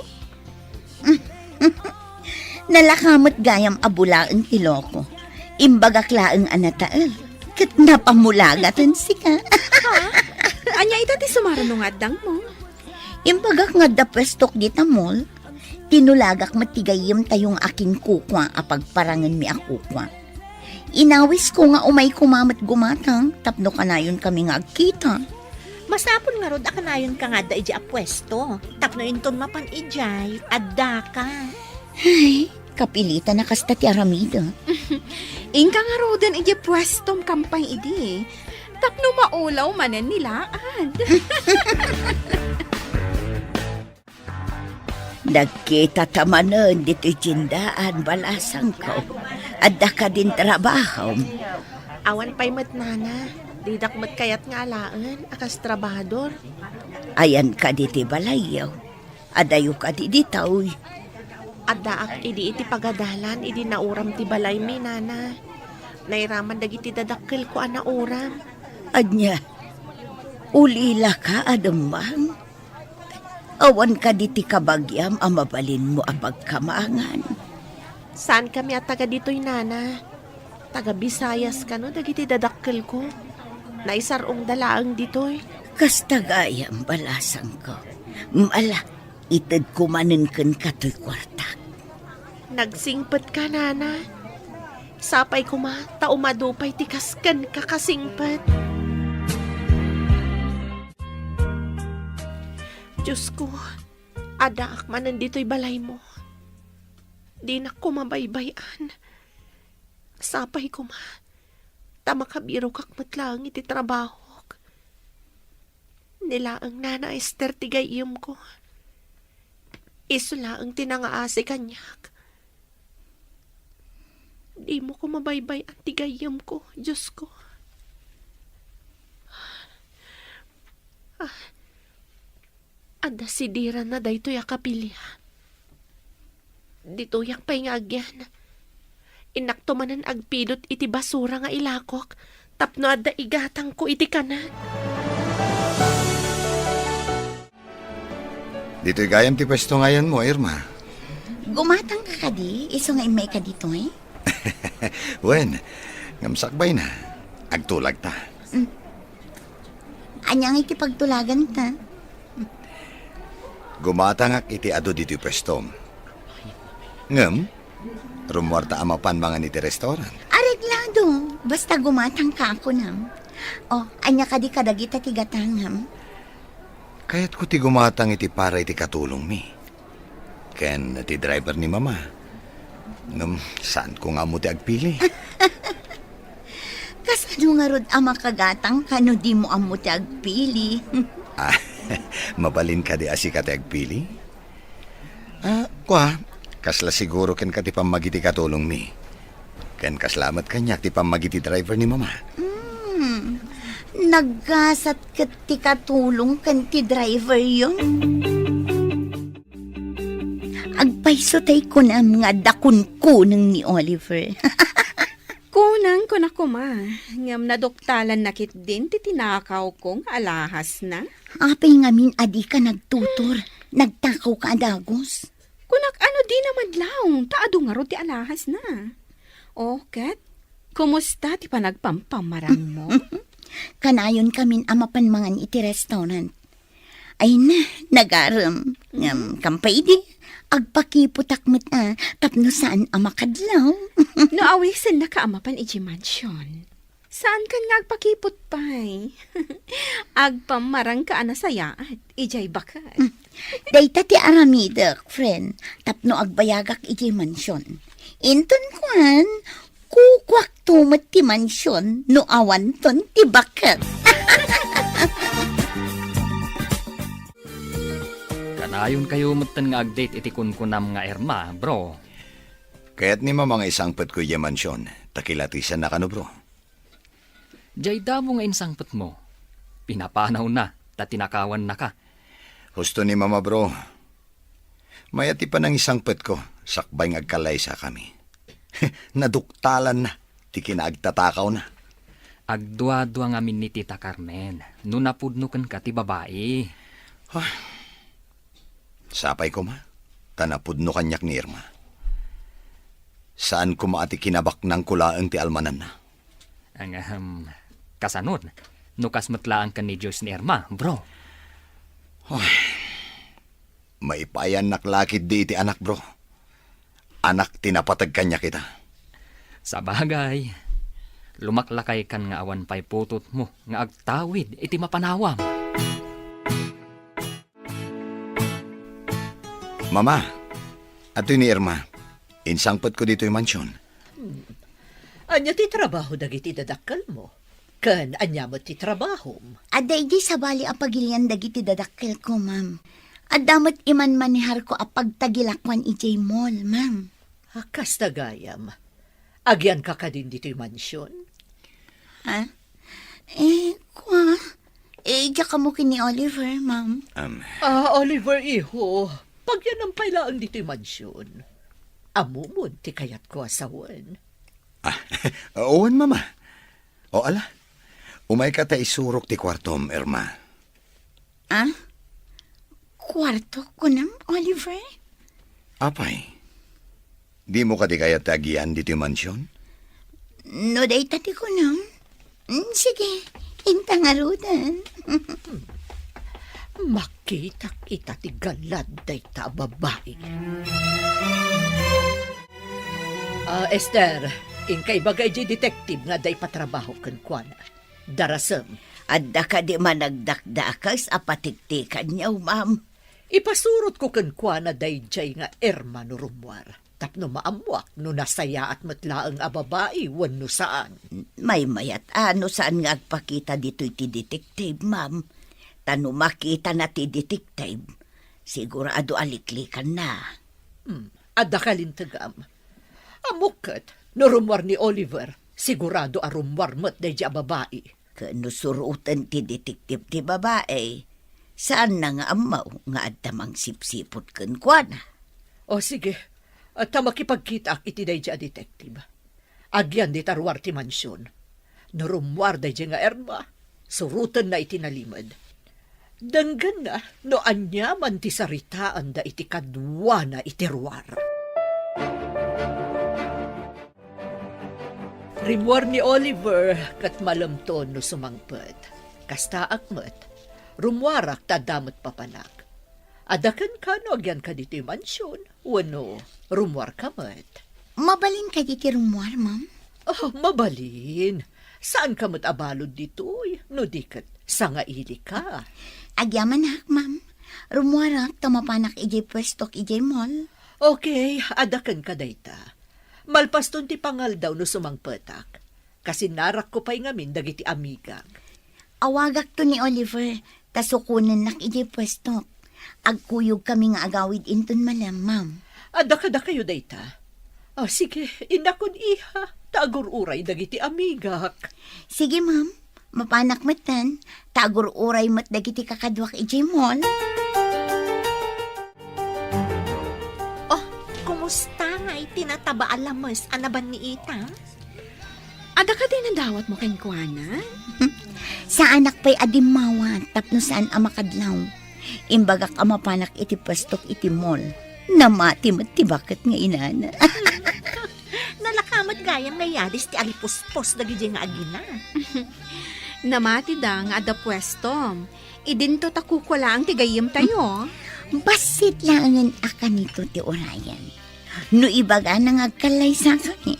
Nalaka met gayam a bulaen ti loko. Imbagak laeng a natael, ket napamulagaten sika. Ha? Ania ita ti sumaruno nga addangmo? Imbagak nga adda puestok dita mall. Tinulagak met ti gayyemtayo nga akinkukua a pagparangenmi a kukua. Inawisko nga umay koma met gumatang tapno kanayonkami nga agkita. Masapul ngarud a kanayonka nga adda idiay a puesto tapno inton mapan idiay, addaka. Ay, kapilitan a kasta ti aramidek. Inka ngaruden idiay puestom kampay idi. Tapno maulaw manen ni Laad. Nagkitata manen ditoy tiendaan, balasangko. Adda kadin trabahom? Awan pay met, nana. Didak met kayat nga alaen a kas trabahador. Ayanka ditoy balayyo? Adayo kadi ditoy? Addaak idi iti pagadalan idi nauram ti balaymi, nana. Nairaman dagiti dadakkelko a nauram. Ania? Ulilaka a dumang? Awan kadi ti kabagiam a mabalinmo a pagkamangan? Saankami a taga ditoy, nana. Taga Visayas kano dagiti dadakkelko. Naisar-ongda laeng ditoy. Kasta gayam, balasangko. Ala, itedko manen kenka toy kuartak. Nagsingpetka, nana. Sapay koma ta umadu pay ti kas kenka kasingpet. Diosko, addaak manen ditoy balaymo. Dinak koma baybay-an. Sapay koma ta makabirokak met laeng iti trabahok. Ni laeng Nana Ester ti gayyemko. Isu laeng ti nangaasi kaniak. Dimo koma baybay-an ti gayyemko, Diosko. Ah, adda sidiranna daytoy a kapilian. Ditoyak pay nga agyan. Innakto manen agpidut iti basura nga ilakok tapno adda igatangko iti kanen. Ditoy gayam ti puesto nga ayanmo, Irma. Gumatangka kadi, isu nga immayka ditoy? Wen, ngem sakbayna. Agtulagta. Mm. Ania ngay ti pagtulaganta? Gumatangak iti adu ditoy puestom. Ngem, rummuarta a mapan mangan iti restaurant. Areglado. Basta gumatangka a kunam. O, ania kadi kadagita ti gatangam? Kayatko ti gumatang iti para iti katulongmi ken ti driver ni Mama. Ngem, saanko nga ammo ti agpili. Kasano ngarud a makagatangka no dimo ammo ti agpili? Ah, mabalin kadi a sika ti agpili? Ah, kua, kasla siguro kenka ti pammagiti katulongmi. Ken kasla met kaniak ti pammagiti driver ni Mama. Hmm, naggasat ket ti katulong ken ti driveryo. Agpayso tay kunam nga adda kunkuneng ni Oliver. Kunang kuna koma, ngem naduktalanna ketdin ti tinakawko nga alahasna. Apay ngamin a dika nagtutor? Nagtakawka a dagus. Kunak a no dina madlaw, ta adu ngarud ti alahasna. O, ket, kumusta ti panagpampamarangmo? Kanayon kamin a mapan mangan iti restaurant. Ay na, nagarem. Ngem, kampay idi, agpakiputak met a, tapno saan a makadlaw. No awisennaka a mapan idiay mansion, saankan nga agpakiput pay. Agpammarangka a nasayaat idiay baket. Mm. Dayta ti aramidek, friend, tapno agbayagak idiay mansion. Inton kuan, kukuakto met ti mansion no awanton ti baket. Kanayonkayo metten nga ag-date iti kunkunam nga Irma, bro. Kayat ni Mama nga isangpetko idiay mansion, ta kilatisanna kano, bro. Diay damo nga insangpetmo, pinapanawna ta tinakawannaka. Husto ni Mama, bro. Mayat ti panangisangpetko, sakbay nga agkalaysakami. Naduktalanna ti kinaagtatakawna. Agduadua ngamin ni Tita Carmen no napudno kenka ti babai. Ah, sapay koma, ta napudno kaniak ni Irma. Saan koma a ti kinabaknangko laeng ti almananna. Ang, ahem, kasanon, no kas met laeng ken ni Diyos ni Irma, bro? Ay, maipayannak la ketdi iti anak, bro. Anak ti napateg kaniak ita. Sabagay, lumaklakaykan nga awan pay putotmo nga agtawid iti mapanawam. Mama, Adtoy ni Irma. Insangpetko ditoy mansion. Hmm. Ania ti trabaho dagiti dadakkelmo? Ken ania met ti trabahom? Adda idi sabali a pagilian dagiti dadakkelko, ma'am. Adda met imanmaneharko a pagtagilakuan idiay mall, ma'am. A, kasta gayam. Agianka kadin ditoy mansion? Ha? Eh, kua? Eh, diak ammo ken ni Oliver, ma'am. Am. Ah, Oliver, iho, pagyanam pay laeng ditoy mansion. Ammom ti kayatko a sawen. Ah, wen, Mama. O, ala, umayka ta isurok ti kuartom, Irma. Ah? Kuarto, kunam, Oliver? Apay, dimo kadi kayat ti agian ditoy mansion? No dayta ti kunam, mm, sige, inta ngaruden. Makitak ita ti galad dayta a babai. Ah, Esther, inka ibaga idiay detective nga adda ipatrabaho kenkuana. Darasem. Adda kadi managdakdakes a patiktikanyo, ma'am? Ipasurotko kenkuana daydiay nga Irma no rummuar, tapno maammuak no nasayaat met laeng a babai wenno saan. Maymayat a no saan nga agpakita ditoy ti detective, ma'am. Ta no makitana ti detective, sigurado a liklikanna. Hmm, adda kalintegam. Ammok ket, no rummuar ni Oliver, sigurado a rummuar met daydiay a babai. Ken no suroten ti detective ti babai, saanna nga ammo nga adda mangsipsiput kenkuana. O, sige. Ta makipagkitaak iti daydiay a detective. Agian dita ruar ti mansion. No rummuar daydiay nga Irma, surotenna iti nalimed. Denggenna no aniaman ti saritaanda iti kaduana iti ruar. Rimmuar ni Oliver ket malemto no sumangpet. Kastaak met, rummuarak ta adda met papanak. Adda kenka no agianka ditoy mansion wenno rummuarka met? Mabalin kadi ti rummuar, ma'am? Oh, mabalin. Saanka met a balud ditoy, no di ket sangailika. Agyamanak, ma'am. Rummuarak ta mapanak idiay puestok idiay mall. Okay, adda kenka dayta. Malpaston ti pangaldaw no sumangpetak. Kasinnarakko pay ngamin dagiti amigak. Awagakto ni Oliver, ta sukonennak idiay puestok. Agkuyogkami nga agawid inton malem, ma'am. Adda kadakayo dayta? Ah, sige, innakon, iha, ta agur-uray dagiti amigak. Sige, ma'am. Mapanak metten, ta agur-uray met dagiti kakaduak idiay mall. Oh, kumusta ngay ti nataba a lames a nabanniitam? Adda kadi nadawatmo kenkuana? Saanak pay a dimmawat tapno saan a makadlaw. Imbagak a mapanak iti puestok iti mall. Namati met ti baket nga inana. Nalaka met gayam nga yadis ti alipuspos dagidiay nga agina. Namatida nga adda puestom. Idinto ta kukua laeng ti gayyemtayo. Bassit laengen a kanito ti urayen. No ibagana nga agkallaysakami,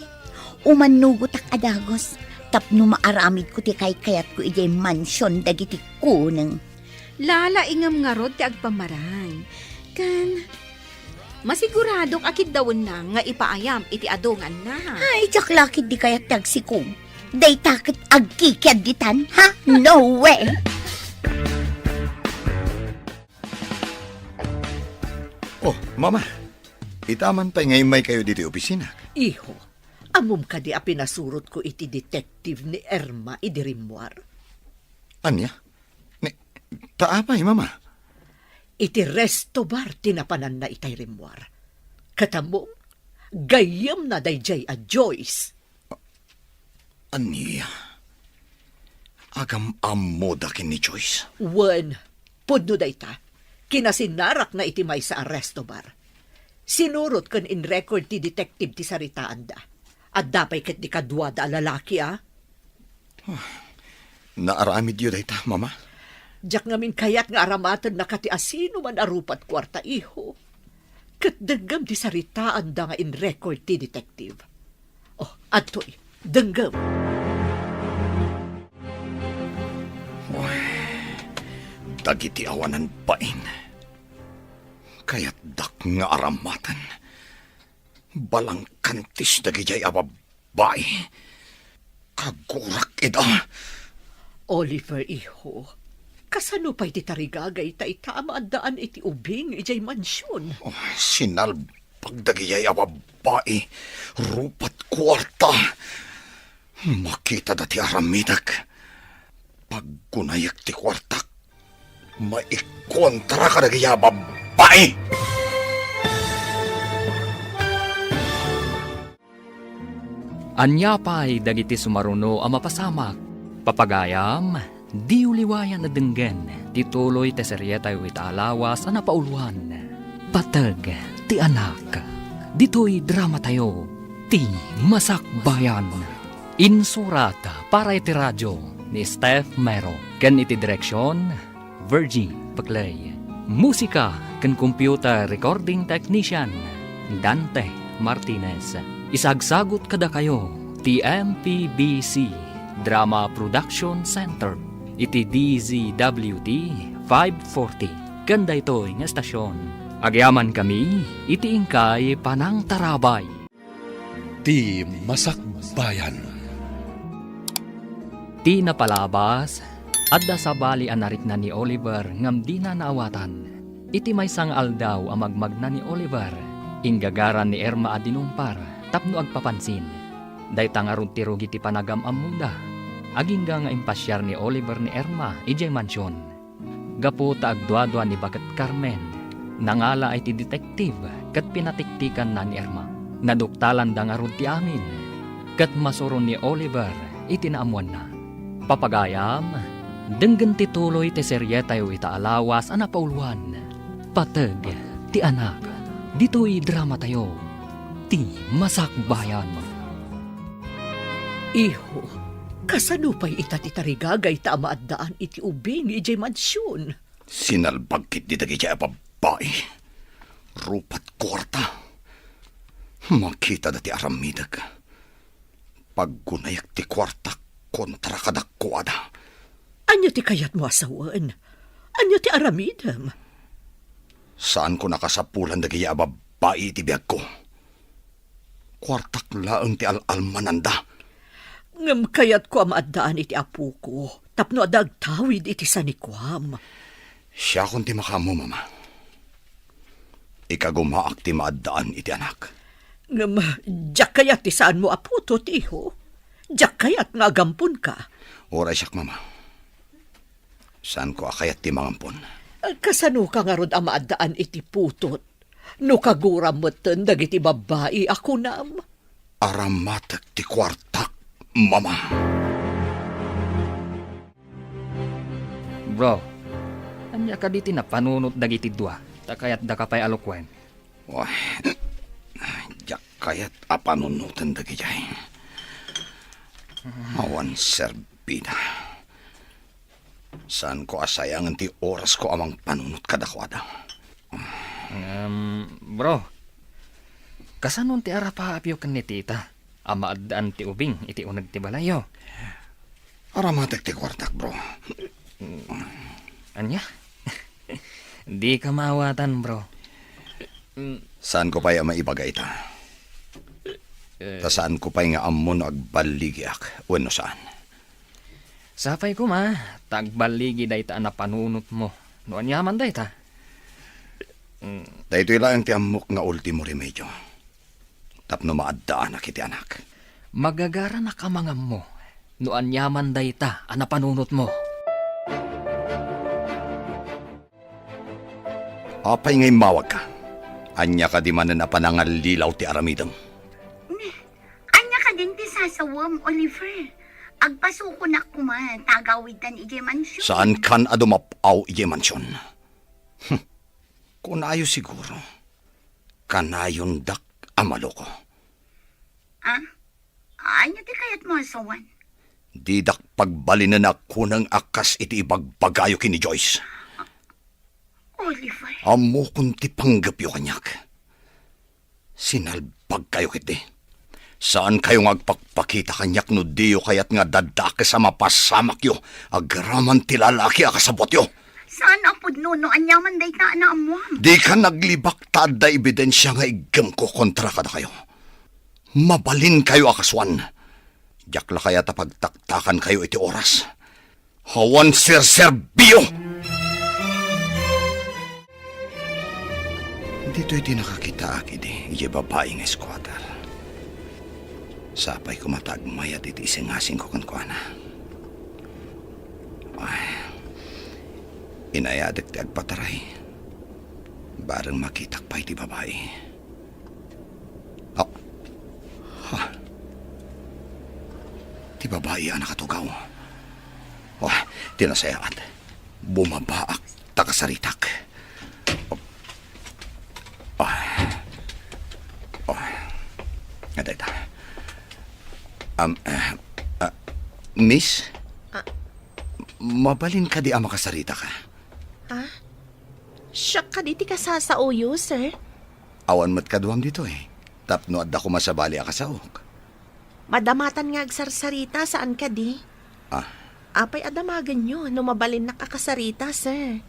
umannugotak a dagus tapno maaramidko ti kaykayatko idiay mansion dagiti kuneng. Lalaingem ngarud ti agpamarang. Ken masiguradok a kiddawenna nga ipaayam iti adu nga annak. Ay, diak la ketdi kayat ti agsikog. Dayta ket agkikiadditan, ha? No way! Oh, Mama, ita man pay nga immaykayo ditoy opisina. Iho, ammom kadi a pinasurotko iti detective ni Irma idi rimmuar? Ania? Ni, ta apay, Mama? Iti resto bar ti napananna itay rimmuar. Ket ammom, gayyemna daydiay a Joyce. Ania? Agam-ammoda ken ni Joyce? Wen, pudno dayta. Kinasinnarakna iti maysa a resto bar. Sinurot ken in-record ti detective ti saritaanda. Adda pay ketdi kaduada a lalaki, a? Naaramidyo dayta, Mama? Diak ngamin kayat nga aramatenna kati asino man a rupat kuarta, iho. Ket denggem ti saritaanda nga in-record ti detective. Oh, adtoy, denggem. Uy, dagiti awanan bain. Kayatdak nga aramaten. Balangkantis dagijay a babbai. Kagurak ida. Oliver, iho, kasano pay ti tarigagayta ita a maaddaan iti ubing idiay mansion? Oh, sinalbag dagijay a babbai. Rupat kuarta. Makitada ti aramidek. Paggunayek ti kuartak. Maikontra kadagijay a babbai. Ania pay dagiti sumaruno a mapasamak? Papagayam, diyo liwayan a denggen ti tuloy ti serietayo ita a lawas a napauluan, Pateg ti Anak. Ditoy dramatayo, Ti Masakbayan. Insurat para iti radio ni Steph Mero ken iti direksion, Virgie Peclay. Musika ken computer recording technician, Dante Martinez. Isagsagut kadakayo ti M P B C Drama Production Center iti D Z W T five forty ken daytoy nga estasion. Agyamankami iti inkay panangtarabay. Ti Masakbayan. Ti napalabas, adda sabali a narikna ni Oliver ngem dina naawatan. Iti maysa nga aldaw a magmagna ni Oliver, inggagaran ni Irma a dinumpar tapno agpapansin. Dayta ngarud ti rugi ti panagam-ammoda. Agingga nga impasiar ni Oliver ni Irma idiay mansion. Gapu ta agduadua ni baket Carmen, nangalaay ti detective ket pinatiktikanna ni Irma. Naduktalanda ngarud ti amin, ket masuron ni Oliver iti naammoanna. Papagayam, denggen ti tuloy ti serietayo ita a lawas a napauluan, Pateg ti Anak. Ditoy dramatayo, Ti Masakbayan. Iho, kasano pay ita ti tarigagayta a maaddaan iti ubing idiay mansion? Sinalbag ketdi dagiti a babbai. Rupat kuarta. Makitada ti aramidek. Paggunayek ti kuartak kontra kadakuada. Ania ti kayatmo a sawen? Ania ti aramidem? Saanko nakasapulan dagiti a babbai iti biagko. Kuartak laeng ti al-almananda. Ngem kayatko a maaddaan iti apoko tapno adda agtawid iti sanikuam. Siakon ti makaammo, Mama. Ikagumaak ti maaddaan iti anak. Ngem diak kayat ti saanmo a putot, iho. Diak kayat nga agamponka. Uray siak, Mama. Saanko a kayat ti mangampon. Kasanoka ngarud a maaddaan iti putot? No kaguram metten dagiti babbai a kunam. Aramatek ti kuartak, Mama. Bro, ania kadi ti napanunot dagiti dua? Ta kayatdaka pay a lukuen. Wah, diak kayat a panunoten dagijay. Awan serbida. Saanko a sayangen ti orasko a mangpanunot kadakuada. Em, bro, kasanon ti arapaapyo ken ni tita a maaddaan ti ubing iti uneg ti balayyo? Aramatek ti kuartak, bro. Ania? Dika maawatan, bro. Saanko pay a maibaga ita. Ta saanko pay nga ammo no agballigiak wenno saan. Sapay koma, ta agballigi dayta a napanunotmo no aniaman dayta. Mm. Daytoy laeng ti ammok nga ultimo remedio tapno maaddaanak iti anak. Magagaranak a mangammo no aniaman dayta a napanunotmo. Apay nga immawagka? Ania kadi manen a panangallilaw ti aramidem? Ania kadin ti sasawem, Oliver? Agpasukonak koma ta agawidtan idiay mansion. Saankan a dumap-aw idiay mansion? Hmm. Kunayo siguro, kanayondak a maloko. Ah? Ania ti kayatmo a sawen? Didak pagbalinen a kuneng a kas iti ibagbagayo ken ni Joyce. Oliver. Ammokon ti panggepyo kaniak. Sinalbagkayo ketdi. Saankayo nga agpakpakita kaniak no diyo kayat nga addakes a mapasamakyo agraman ti lalaki a kasabutyo. Saan a pudno no aniaman dayta a naammoam. Dika naglibak ta adda ebidensia nga iggemko kontra kadakayo. Mabalinkayo a kasuan. Diak la kayat a pagtaktakankayo iti oras. Awan serserbio! Ditoy ti nakakitaak idi, idiay babai nga squatter. Sapay koma ta agmayat iti isingasingko kenkuana. Ay, inayadek ti agpataray. Bareng makitak pay ti babai. Ah. Ha. Ti babai a nakatugaw. Oh, ti nasayaat. Bumabaak ta kasaritak. Oh. Oh. Adayta. Am, ah, ah, miss? Ah. Mabalin kadi a makasaritak? Ha? Siak kadi ti kasasaoyo, sir? Awan met kaduam ditoy. Tapno adda koma sabali a kasaok. Madamatan nga agsarsarita, saan kadi? Ah. Apay a damagenyo no mabalinnak a kasarita, sir?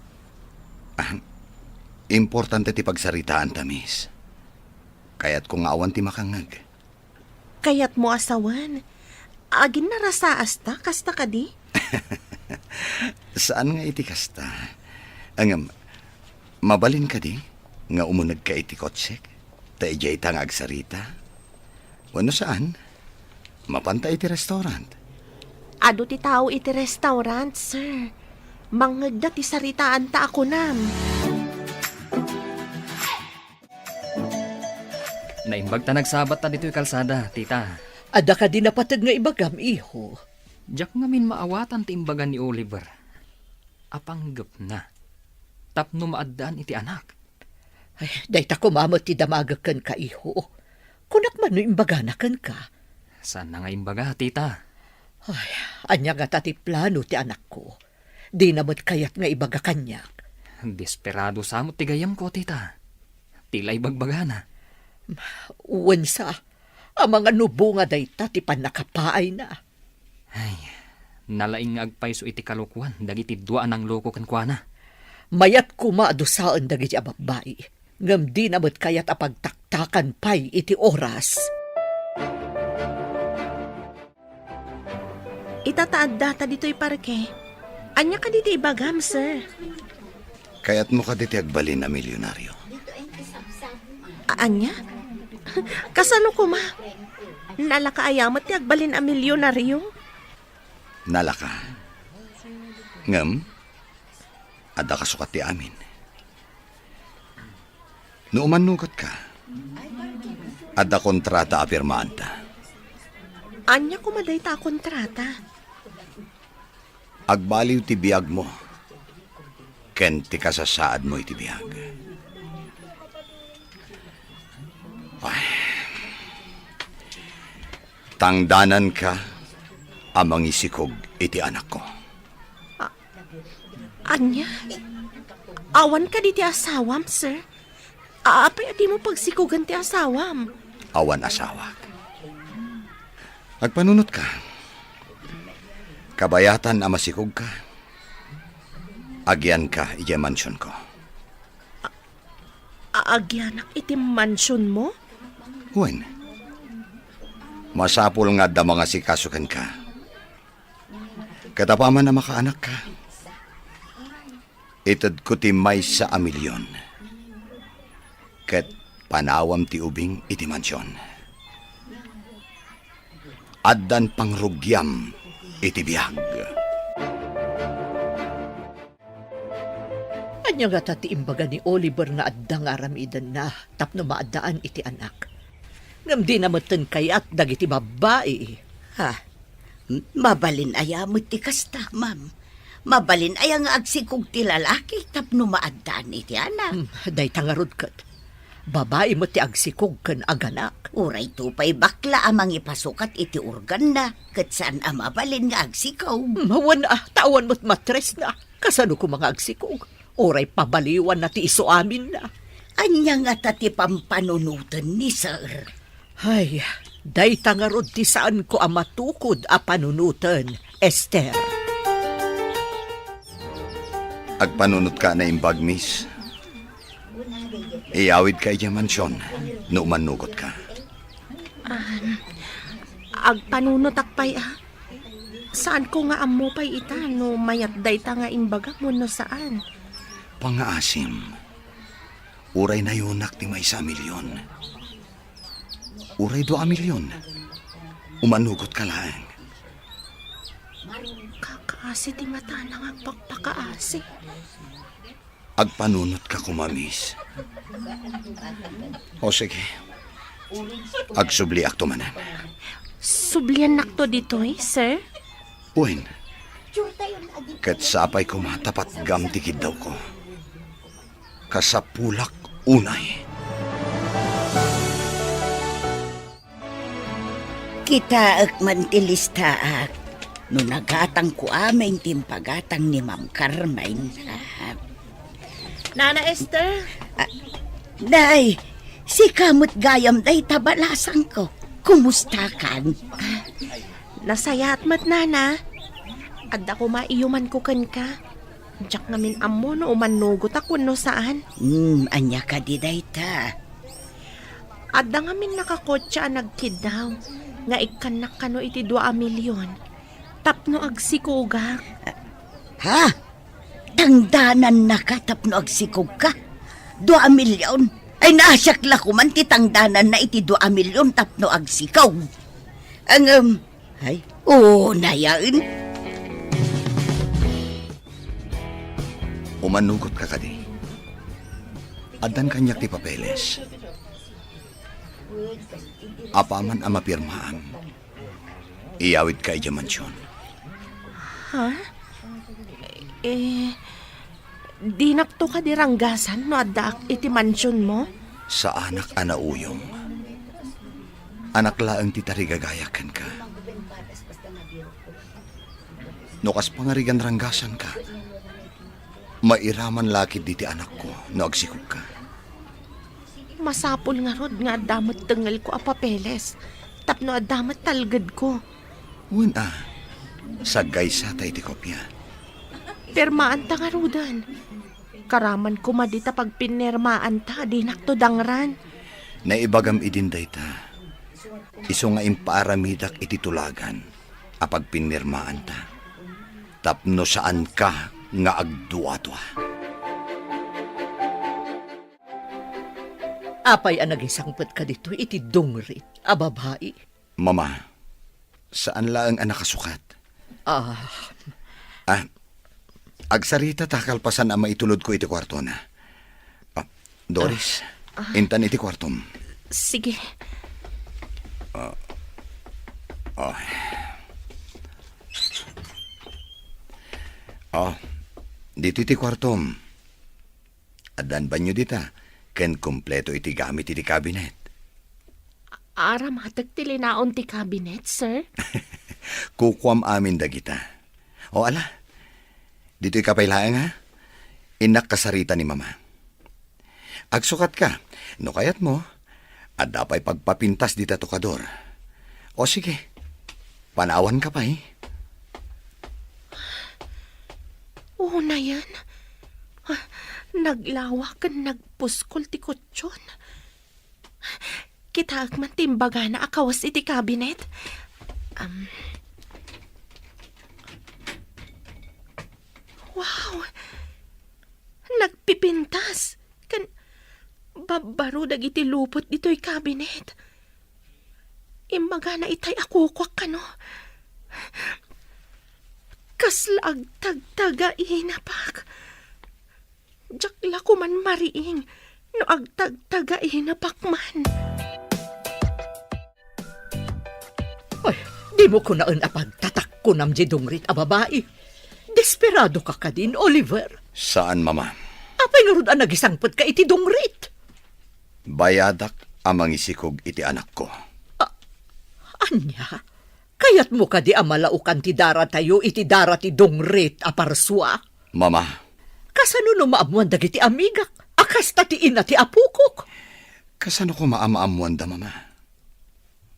Ah, importante ti pagsaritaanta, miss. Kayatko nga awan ti makangngeg. Kayatmo a sawen? Aginnarasaasta, kasta kadi? Saan nga iti kasta. Ngem, mabalin kadi nga umunegka iti kotsek? Ta idiayta nga agsarita? Wenno saan? Mapanta iti restaurant. Adu ti tao iti restaurant, sir. Mangngegda ti saritaanta a kunam. Naimbag ta nagsabatta ditoy kalsada, tita. Adda kadi napateg nga ibagam, iho? Diak ngamin maawatan ti imbaga ni Oliver a panggepna tapno maaddaan iti anak. Ay, dayta koma met ti damagek kenka, iho. Kunak man no imbagana kenka. Saanna nga imbaga, tita? Ay, ania ngata ti plano ti anakko? Dina met kayat nga ibaga kaniak. Desperado sa met ti gayyemko, tita. Ti la ibagbagana. Wen sa, amangan no bunga dayta ti pannakapaayna. Ay, nalaing nga agpayso iti kalokuan dagiti dua a nangloko kenkuana. Mayat koma a dusaen dagiti a babbai, ngem dina met kayat a pagtaktakan pay iti oras. Ita ta addata ditoy parke. Ania kadi ti ibagam, sir? Kayatmo kadi ti agbalin a milionario? A-, ania? Kasano koma? Nalaka aya met ti agbalin a milionario? Nalaka. Ngem, adda kasukat ti amin. No umannugotka, adda kontrata a pirmaanta. Ania koma dayta a kontrata? Agbaliw ti biagmo ken ti kasasaadmo iti biag. Ay. Tangdananka a mangisikog iti anakko. A-, ania? Awan kadi ti asawam, sir? A-, apay a dimo pagsikogen ti asawam? Awan asawak. Agpanunotka. Kabayatan a masikogka, agianka idiay mansionko. A-, agianak iti mansionmo? Wen, masapul nga adda mangasikaso kenka. Ket apaman a makaanakka, itedko ti maysa a milion ket panawam ti ubing iti mansion. Addan pangrugiam iti biag. Ania ngata ti imbaga ni Oliver nga adda nga aramidenna tapno maaddaan iti anak? Ngem dina metten kayat dagiti babbai. Ha? M-, mabalin aya met ti kasta, ma'am? Mabalin aya nga agsikog ti lalaki tapno maaddaan iti anak? Hmm, dayta ngarud ket. Babai met ti agsikog ken aganak. Uray to pay bakla a mangipasukat iti organna, ket saan a mabalin nga agsikog. Hmm, wen a, ta awan met matresna. Kasano koma nga agsikog? Uray pabaliwanna ti isu aminna. Ania ngata ti pampanunoten ni Sir? Ay, dayta ngarud ti saanko a matukod a panunoten, Esther. Agpanunotka a naimbag, miss. Iyawidka idiay mansion no umannugotka. Ah, Agpanunotak pay a. Saanko nga ammo pay ita no mayat dayta nga imbagam wenno saan. Pangaasim, uray nayonak ti maysa a milyon. Uray dua a milyon. Umanugot ka laeng. Kakaasi ti matana nga agpakpakaasi. Agpanunot ka koma, miss. O sige. Agsubliakto manen. Subliannakto ditoy, sir? Wen. Ket sapay koma ta patgam ti kiddawko. Kasapulak unay. Kitaek man ti listaak no nagatangko amin ti impagatang ni Ma'am Carmen. Ah. Nana Esther? Ah, day, sika met gayam dayta balasangko. Kumustakan? Nasayaat met, Nana. Adda koma iyumanko kenka. Diak ngamin ammo no umanugotak wenno saan. Hmm, ania kadi dayta? Adda ngamin nakakotse a nagkiddaw nga ikkannak kano iti dua a milyon tapno agsikogak. Ha? Tangdanannaka tapno agsikogka? Dua a milyon? Ay, naasiak la koman ti tangdananna iti dua a milyon tapno agsikog. Ngem, ay, unayen. Umanugot ka kadi? Addan kaniak ti papeles. Apaman a mapirmaam, iyawidka idiay mansion. Ha? Eh, dinakto kadi ranggasan no addaak iti mansionmo? Saanak a nauyong. Anak laeng ti tarigagayak kenka. No kas pangarigan ranggasanka, mairaman la ketdi ti anakko no agsikogka. Masapul ngarud nga adda met tengngelko a papeles tapno adda met talgedko. Wen a, saggaysata iti kopia. Pirmaanta ngaruden. Karaman koma dita pagpinirmaanta a dinakto dangran. Naibagam idin dayta. Isu nga impaaramidak iti tulagan a pagpinirmaanta tapno saanka nga agduadua. Apay a nagisangpetka ditoy iti dungrit a babai? Mama, saan laeng a nakasukat. Ah. Ah, agsarita ta kalpasan a maitulodko iti kuartona. Ah, Doris, Ah, ah. intan iti kuartom. Sige. Ah. Ah. Ah, ditoy ti kuartom. Addan banio dita, ken kompleto iti gamit iti kabinet. Aramatek ti linaon ti kabinet, sir? Kukuam amin dagita. O ala, ditoy ka pay laeng, ha? Innak kasarita ni Mama. Agsukatka, no kayatmo, adda pay pagpapintas dita tokador. O sige, panawanka pay. Unayen, naglawa ken nagpuskol ti kutson. Kitaek man ti imbagana a kawes iti kabinet. Am. Wow! Nagpipintas ken babbaro dagiti lupot ditoy kabinet. Imbagana itay a kukuak kano. Kasla agtagtaga inapak. Diak la koman mariing no agtagtaga inapak man. Ay, dimo kunaen a pagtatakkonam diay dungrit a babai. Desperadoka kadin, Oliver? Saan, Mama. Apay ngarud a nagisangpetka iti dungrit? Bayadak a mangisikog iti anakko. A-, ania? Kayatmo kadi a malaokan ti daratayo iti dara ti dungrit a parsua? Mama. Kasano no maammoan dagiti amigak a kasta ti ina ti apokok? Kasano koma a maammoanda, Mama?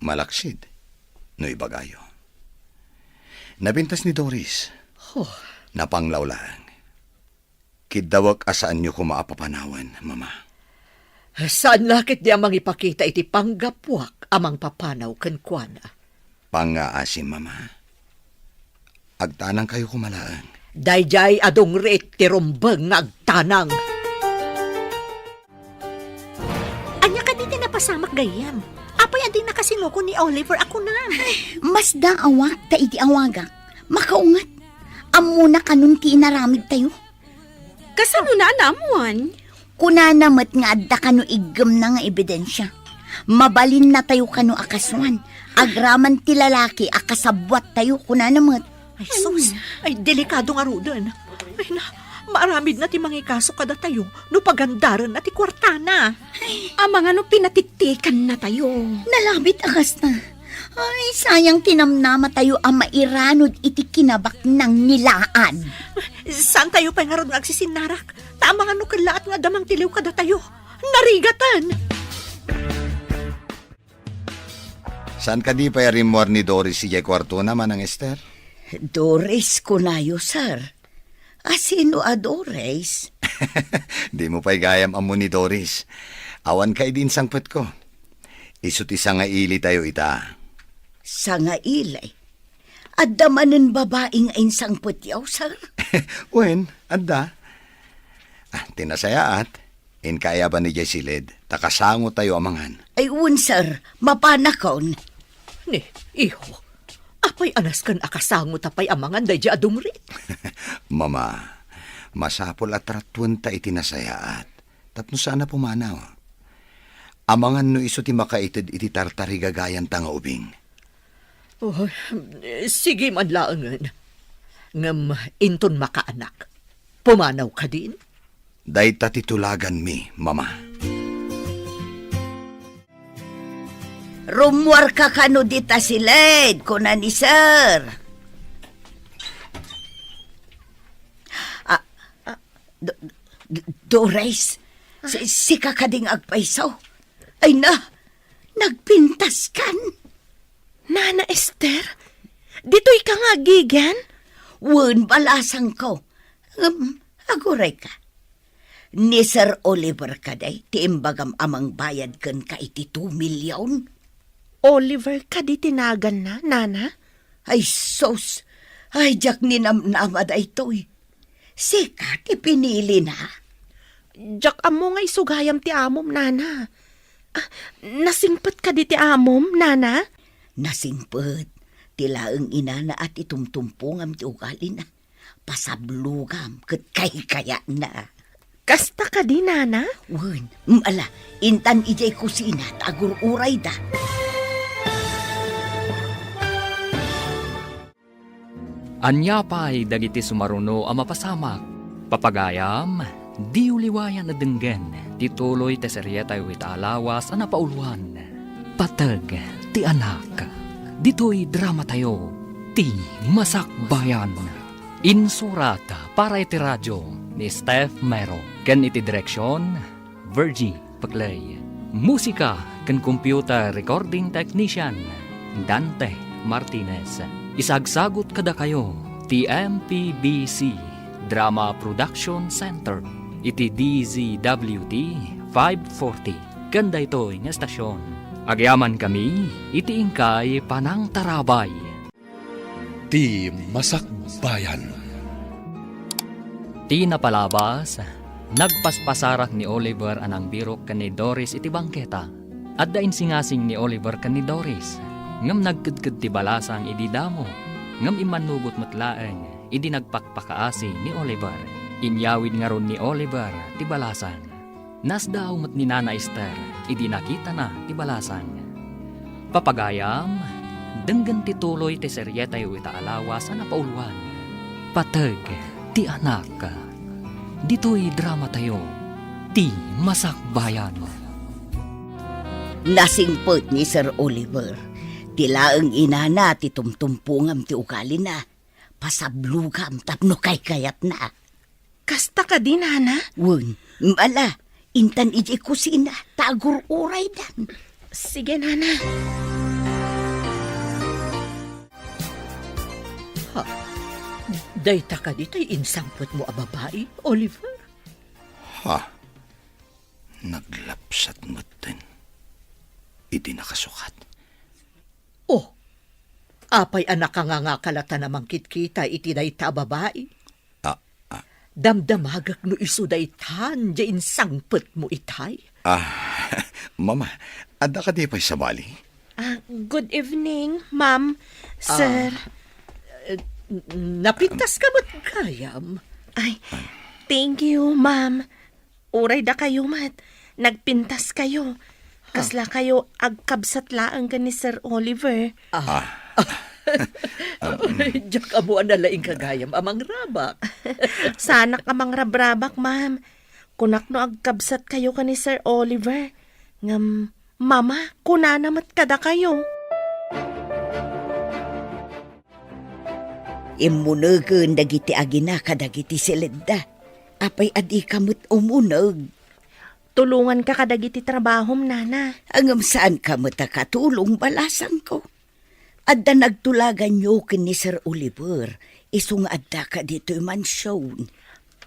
Malaksid no ibagayo. Napintas ni Doris. Oh. Napanglaw laeng. Kiddawek a saanyo koma a papanawen, Mama. Saan la ketdi a mangipakita iti panggapuak a mangpapanaw kenkuana. Pangngaasim, Mama. Agtanangkayo koma laeng. Daydiay a dungrit ti rumbeng nga agtanang. Ania kadi ti napasamak gayyem? Apay a di nakasinguko ni Oliver a kunam? Masdaawak ta idi awagak, makaunget. Ammona kanon ti inaramidtayo. Kasano na a naammuan? Kunana met nga adda kano iggemna nga ebidensia. Mabalinnatayo kano a kasuan. Agraman ti lalaki a kasabbuattayo, kunana met. Ay, sus. Ay, delikado ngaruden. Ay, na, maaramidna ti mangikaso kadatayo no pagandarenna ti kuartana. Amangan no pinatikkannatayo. Nalabit a kasta. Ay, sayang ti namnamatayo a mairanod iti kinabaknang ni Laan. Saantayo pay ngarud nga agsisinnarak? Ta amangan no kellaat nga adda mangtiliw kadatayo. Narigaten! Saan kadi pay a rimmuar ni Doris idiay kuartona, Manang Ester? Doris kunayo, sir. A, sino a Doris? Dimo pay gayam ammo ni Doris. Awanka idi insangpetko. Isu ti sangailitayo ita. Sangaili? Adda manen babai nga insangpetyo, sir? Wen, adda. Ah, ti nasayaat, inka aya ban idiay siled, ta kasangotayo a mangan. Ay, wen, sir. Mapanakon. Ni, iho, apay a nasken a kasangota pay a mangan daydiay a dungrit? Mama, masapul a tratuenta iti nasayaat tapno saan a pumanaw. Amangan no isu ti makaited iti tartarigagayanta nga ubing. Oh, sige man laengen. Ngem inton makaanak, pumanaw kadin? Dayta ti tulaganmi, Mama. Rummuarka kano dita siled, kuna ni Sir. Ah, ah, Do-, Do-, Doris, si-, sika kadi nga agpayso? Ay na, nagpintaskan? Nana Ester, ditoyka nga agigan? Wen, balasangko. Ngem, agurayka. Ni Sir Oliver kadi ti imbagam a mangbayad kenka iti two million? Oliver kadi ti naganna, Nana? Ay, sus! Ay, diak ninamnama daytoy. Sika ti pinilina? Diak ammo nga isu gayam ti amom, Nana. Ah, nasingpet kadi ti amom, Nana? Nasingpet. Ti laeng inana a ti tumtumpongam ti ugalina. Pasablogam ket kaykayatna. Kasta kadi, Nana? Wen, mm, ala, intan idiay kusina ta agur-urayda. Ania pay dagiti sumaruno a mapasamak? Papagayam, diyo liwayan a denggen ti tuloy ti serietayo ita a lawas a napauluan, Pateg ti Anak. Ditoy dramatayo, Ti Masakbayan. Insurat para iti radio ni Steph Mero ken iti direksion, Virgie Peclay. Musika ken computer recording technician, Dante Martinez. Isagsagut kadakayo ti M P B C Drama Production Center iti D Z W T five forty ken daytoy nga estasion. Agyamankami iti inkay panangtarabay. Ti Masakbayan. Ti napalabas, nagpaspasarak ni Oliver a nangbirok ken ni Doris iti bangketa. Adda insingasing ni Oliver ken ni Doris, ngem nagkedked ti balasang idi damo, ngem immannugot met laeng idi nagpakpakaasi ni Oliver. Inyawid ngarud ni Oliver ti balasang. Nasdaaw met ni Nana Ester idi nakitana ti balasang. Papagayam, denggen ti tuloy ti serietayo ita a lawas a napauluan, Pateg ti Anak. Ditoy dramatayo, Ti Masakbayan. Nasingpet ni Sir Oliver. Ti laeng inana ti tumtumpongam ti ugalina. Pasablogam tapno kaykayatna. Kasta kadi, Nana? Wen, ala, intan idiay kusina, ta agur-uraydan. Sige, Nana. Ha? Dayta kadi tay insangpetmo a babai, Oliver? Ha? Naglapsat metten. idi nakasukat. Oh, apay a nakangangaka latta a mangkitkita iti dayta a babai? Ah, ah. Damdamagek no isu daytan diay insangpetmo itay. Ah, Mama, adda kadi pay sabali? Ah, good evening, ma'am, sir. Ah, n-, napintaska met gayam. Ay, thank you, ma'am. Uray dakayo met, nagpintaskayo. Huh. Kaslakayo agkabsat laeng ken ni Sir Oliver. Ah. Ah. Diak ammo a nalaingka gayam a mangrabak. Saanak a mangrabrabak, ma'am. Kunak no agkabsatkayo ken ni Sir Oliver. Ngem, Mama, kunana met kadakayo. Immunegen dagiti agina kadagiti siledda. Apay a dika met umuneg? Tulonganka kadagiti trabahom, nana. Ngem saanka met a katulong, balasangko. Adda nagtulaganyo ken ni Sir Oliver, isu nga addaka ditoy mansion.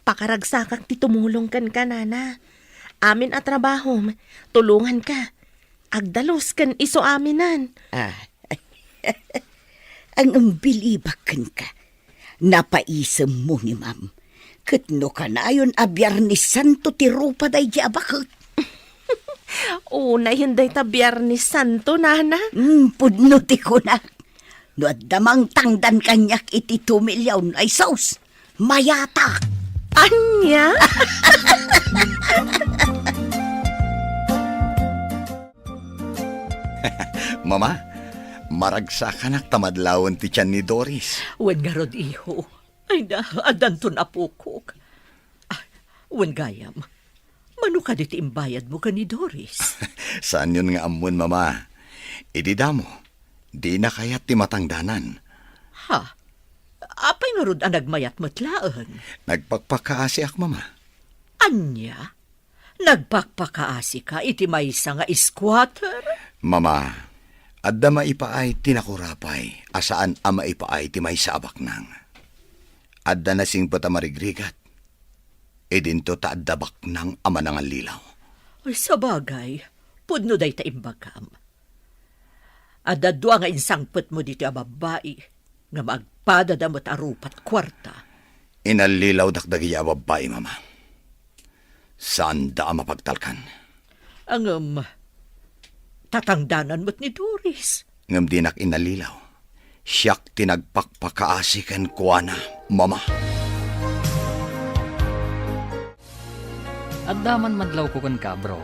Pakaragsakak ti tumulong kenka, nana. Amin a trabahom, tulonganka. Agdalus ken isu aminen. Ah. Ngem bilibak kenka. Napaisemmo ni Ma'am. Ket no kanayon a Biernes Santo ti rupa daydi a baket. Unayen dayta Biernes Santo, nana. Hmm, pudno ti kunak. No adda mangtangdan kaniak iti tumiliaw, ay sus, mayatak. Ania? Mama, maragsakanak ta madlawen ti tian ni Doris. Wen ngarud, iho. Ay na, addanton apokok. Ah, wen gayam, mano kadi ti imbayadmo ken ni Doris? Saanyon nga ammon, Mama. Idi damo, dina kayat ti matangdanan. Ha? Apay ngarud a nagmayat met laeng? Nagpakpakaasiak, Mama. Ania? Nagpakpakaasika iti maysa nga squatter? Mama, adda maipaay ti nakurapay a saan a maipaay ti maysa a baknang. Adda nasingpet a marigrigat. Idinto ta adda baknang a manangallilaw. Ay, sabagay, pudno dayta imbagam. Adda dua nga insangpetmo ditoy a babbai, ngem agpadada met a rupat kuarta. Inallilawdak dagiti a babbai, Mama. Saanda a mapagtalkan. Ngem, tatangdanan met ni Doris. Ngem dinak inallilaw. Siak ti nagpakpakaasi kenkuana, Mama. Adda man madlawko kenka, bro.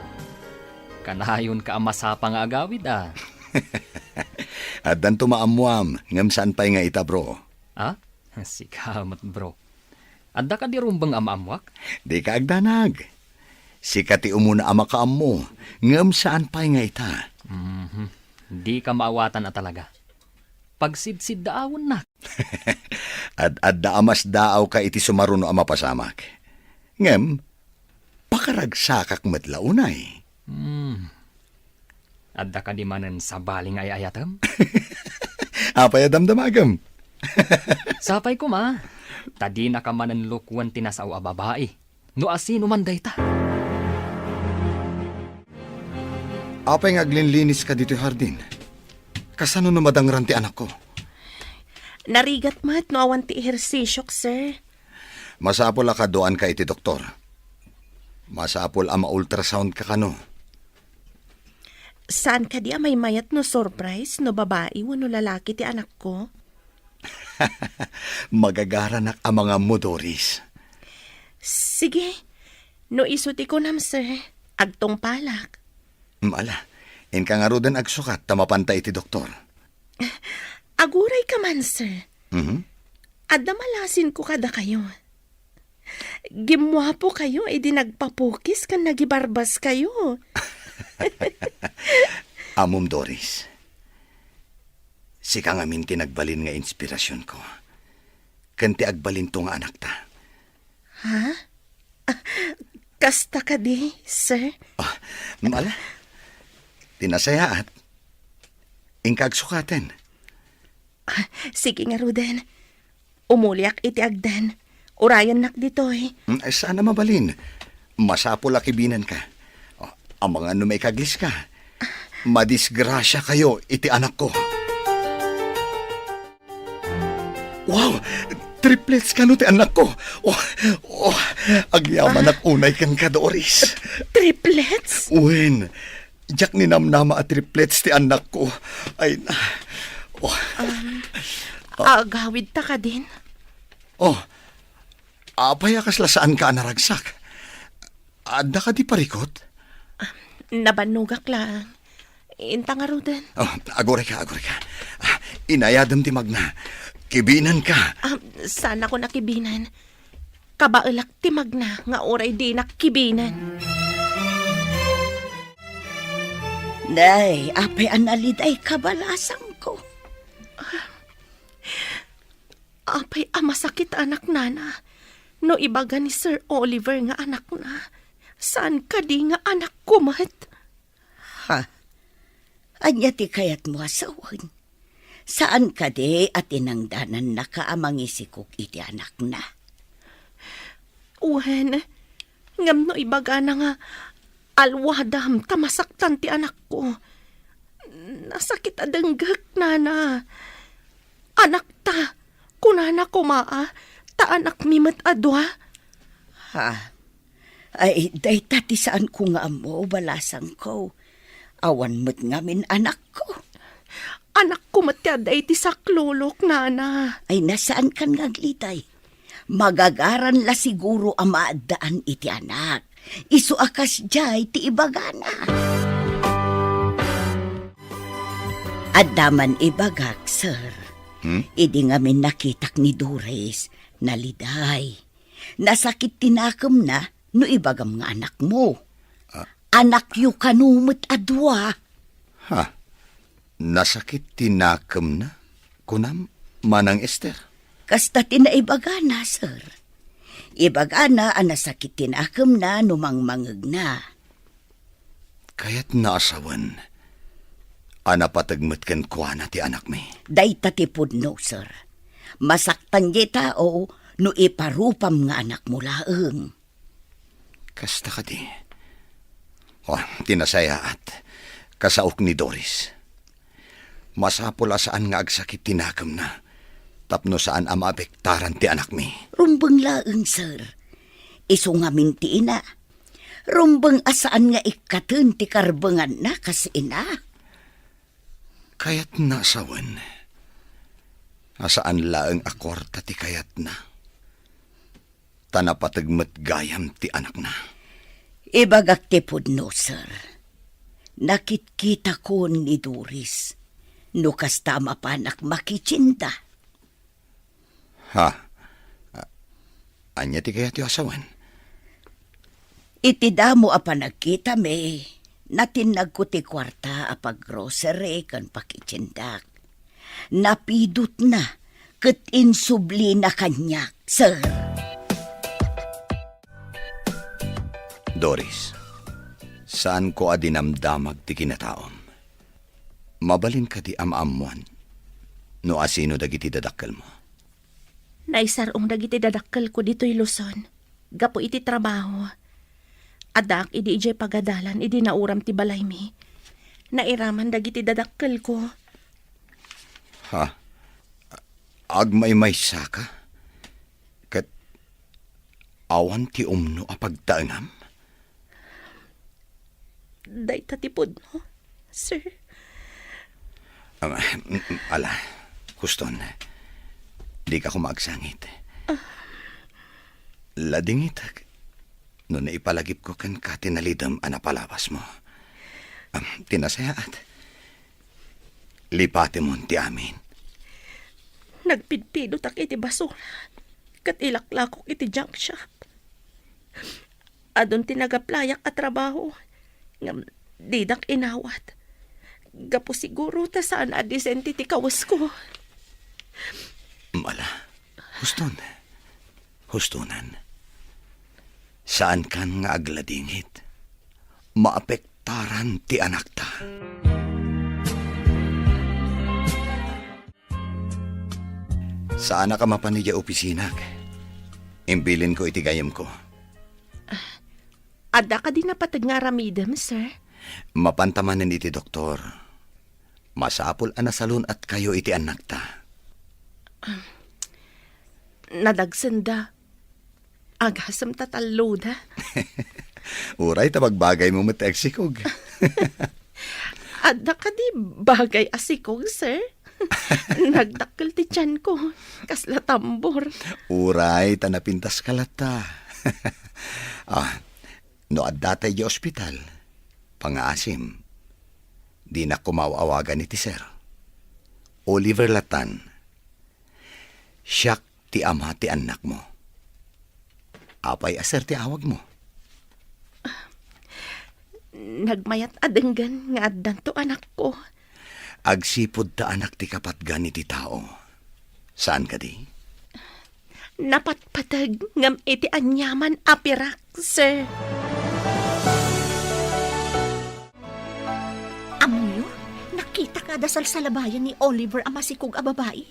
Kanayonka a masapa nga agawid, a. Addanto maammoam, ngem saan pay nga ita, bro. A? Sika met, bro. Adda kadi rumbeng a maammoak? Dika agdanag. Sika ti umuna a makaammo, ngem saan pay nga ita. Mhm. Dika maawatan a talaga. Pagsidsiddaawennak. Ad-adda a masdaawka iti sumaruno a mapasamak. Ngem, pakaragsakak met la unay. Hmm. Adda kadi manen sabali nga ay-ayatem? Apay a damdamagem? Sapay koma, ta dinaka manen lukuen ti nasao a babai. No asino man dayta. Apay nga aglinliniska ditoy hardin? Kasano no madangran ti anakko? Narigat met no awan ti ehersisiok, sir. Masapul a kaduaanka iti doktor. Masapul a ma-ultrasound ka kano. Saan kadi a maymayat no surprise no babai wenno lalaki ti anakko? Magagaranak a mangammo, Doris. Sige. No isu ti kunam, sir, agtungpalak. Mm, ala, inka ngaruden agsukat ta mapanta iti doktor. Aguray ka man, sir. Mhm. Adda malasinko kadakayo. Gimmuapo kayo idi nagpapukis ken nagibarbas kayo. Ammom, Doris. Sika ngamin ti nagbalin nga inspirasionko. Ken ti agbalinto nga anakta. Ha? Kasta kadi, sir? Ah, ala. Ti nasayaat. Inka agsukaten. Ah, sige ngaruden. Umuliak iti agden. Urayennak ditoy. Mm, ay, saan a mabalin. Masapul a kibinenka. Oh, amangan no maikagliska. Madisgrasiakayo iti anakko. Wow! Triplets kano ti annakko. Oh, oh, agyamanak unay kenka, Doris. Triplets? Wen, diak ninamnama a triplets ti annakko. Ay na. Oh. Um, agawid ta kadin? Oh, apay a kasla saanka a naragsak? Adda kadi parikut? Ah, nabannogak laeng. Inta ngaruden. Oh, agurayka, agurayka. Ah, inayadem ti magna. Kibinenka. Ah, saanakon a kibinen. Kabaelak ti magna nga uray dinak kibinen. Nay, apay a nalidayka, balasangko? Apay a masakit, anak, nana, no ibaga ni Sir Oliver nga anakna, saan kadi nga anakko met? Ha? Ania ti kayatmo a sawen? Saan kadi a tinangdanannaka a mangisikog iti anakna? Wen, ngem no ibagana nga alwadam ta masaktan ti anakko, nasakit a denggek, nana. Anakta, kunana koma a, ta anakmi met a dua. Ha? Ay, dayta ti saanko nga ammo, balasangko. Awan met ngamin anakko. Anakko met ti adda iti saklulok, nana. Ay, na saankan nga agliday. Magagaran la siguro a maaddaan iti anak. Isu a kasdiay ti ibagana. Adda man ibagak, sir. Hmm? Idi ngamin nakitak ni Doris, naliday. Nasakit ti nakemna no ibagam nga anakmo. Ah. Anakyo kano met a dua. Ha? Nasakit ti nakemna? Kunam, Manang Ester? Kasta ti naibagana, sir. Ibagana a nasakit ti nakemna no mangmangegna. Kayatna a sawen a napateg met kenkuana ti anakmi. Dayta ti pudno, sir. Masaktan diay tao no iparupam nga anakmo laeng. Kasta kadi? Oh, ti nasayaat, kasaok ni Doris. Masapul a saan nga agsakit ti nakemna tapno saan a maapektaran ti anakmi. Rumbeng laeng, sir. Isu ngamin ti ina. Rumbeng a saan nga ikkaten ti karbenganna kas ina. Kayatna a sawen a saan laeng a kuarta ti kayatna, ta napateg met gayam ti anakna. Ibagak ti pudno, sir. Nakitkitakon ni Doris. No kasta a mapanak makitienda. Ha? A-, ania ti kayatyo a sawen? Iti damo a panagkitami, natinnagko ti kuarta a paggrocery ken pakitiendak. Napidotna ket insublina kaniak, sir. Doris, saanko a dinamdamag ti kinataom. Mabalin kadi a maammoan no asino dagiti dadakkelmo? Naisar-ong dagiti dadakkelko ditoy Luzon gapu iti trabaho. Addaak idi idiay pagadalan idi nauram ti balaymi. Nairaman dagiti dadakkelko. Ha? Agmaymaysaka? Ket awan ti umno a pagtaengam? Dayta ti pudno, sir. Am, mm, mm, ala, Houston, dika koma agsangit. Ah. Ladingitek no naipalagipko kenka ti nalidem a napalabasmo. Am, ti nasayaat, lipatemon ti amin. Nagpidpidotak iti basura ket ilaklakok iti junk shop. Adun ti nagaplayak a trabaho, ngem didak inawat. Gapu siguro ta saan a disente ti kawesko. Mala, huston. Hustonan. Saankan nga agladingit. Maapektaran ti anakta. Saanak a mapan idiay opisinak. Imbilinko iti gayyemko. Ah, adda kadi napateg nga aramidem, sir? Mapanta manen iti doktor. Masapul a nasalun-atkayo iti annakta. Nadagsenda. Agasem ta talloda. Uray ta bagbagaymo met ti agsikog. Adda kadi bagay a sikog, sir? Nagdakkel ti tianko. Kasla tambor. Uray ta napintaska latta. Ah, no adda tay idiay ospital, pangaasim. Dinak koma aw-awagan iti sir. Oliver lattan. Siak ti ama ti annakmo. Apay a sir ti awagmo? Nagmayat a denggen nga addanto anakko. Agsipud ta anak ti kapatgan iti tao. Saan kadi? Napatpateg ngem iti aniaman a pirak, sir. Ammoyo, nakitak nga adda salsalabayan ni Oliver a masikog a babai.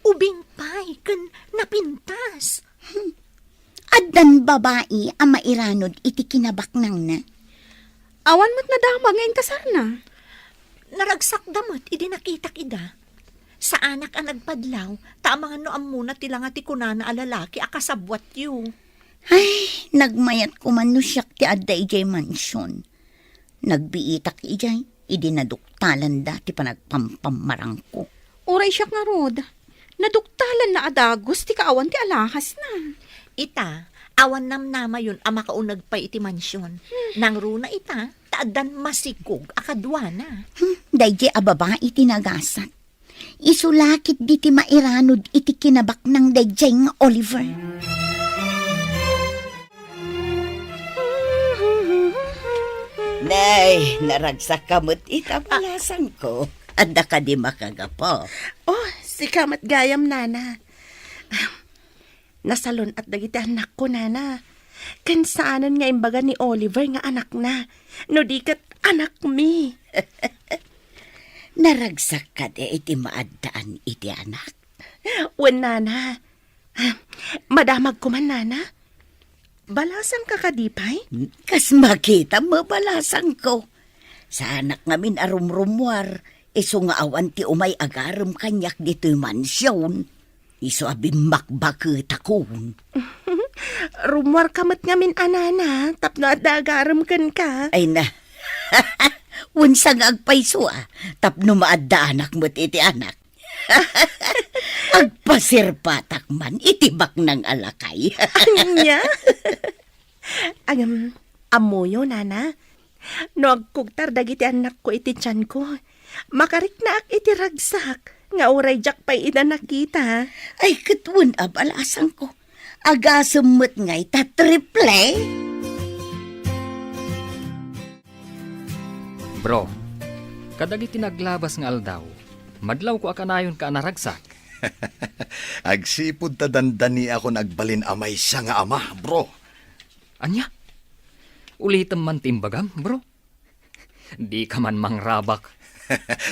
Ubing pay ken napintas. Hmm. Addan babai a mairanod iti kinabaknangna. Awan met nadamag nga inkasarna. Naragsakda met idi nakitak ida. Saanak a nagpadlaw, ta amangan no ammona ti langa ti kunana a lalaki a kasabbuatyo. Ay, nagmayat koman no siak ti adda idiay mansion. Nagbiitak idiay, idi naduktalanda ti panagpampammarangko. Uray siak ngarud, naduktalanna a dagus ti kaawan ti alahasna. Ita, awan namnamayon a makauneg pay iti mansion. Hmm. Nangruna ita, ta addan masikog a kaduana. Hmm, daydiay a babai ti nagasat. Isu la ketdi ti mairanod iti kinabaknang daydiay nga Oliver. Nay, naragsakka met ita, balasangko. Adda kadi makagapu? Oh, sika met gayam, nana. Nasalun-at dagiti annakko, nana. Ken saanen nga imbaga ni Oliver nga anakna, no di ket anakmi. Naragsak kadi iti maaddaan iti anak? Wen, nana. Madamag koman, nana. Balasangka kadi pay? Kas makitam, balasangko. Saanak ngamin a rumrumuar, isu nga awan ti umay agarem kaniak ditoy mansion. Isu a bimmakbaketakon. Rummuarka met ngamin a nana, tapno adda agarem kenka. Ay na. Wen, sa nga agpayso a, tapno maaddaanak met iti anak. Agpasirpatak man iti baknang a lakay. Ania? Agam, ammoyo, nana. No agkugtar dagiti annakko iti tianko, makariknaak iti ragsak nga uray diak pay ida nakita. Ay, ket wen a, balasangko. Agasem met ngay ta triple? Bro, kadagiti naglabas nga aldaw, madlawko a kanayonka a naragsak. Agsipud ta dandaniakon agbalin a maysa nga ama, bro. Ania? Ulitem man ti imbagam, bro. Dika man mangrabak.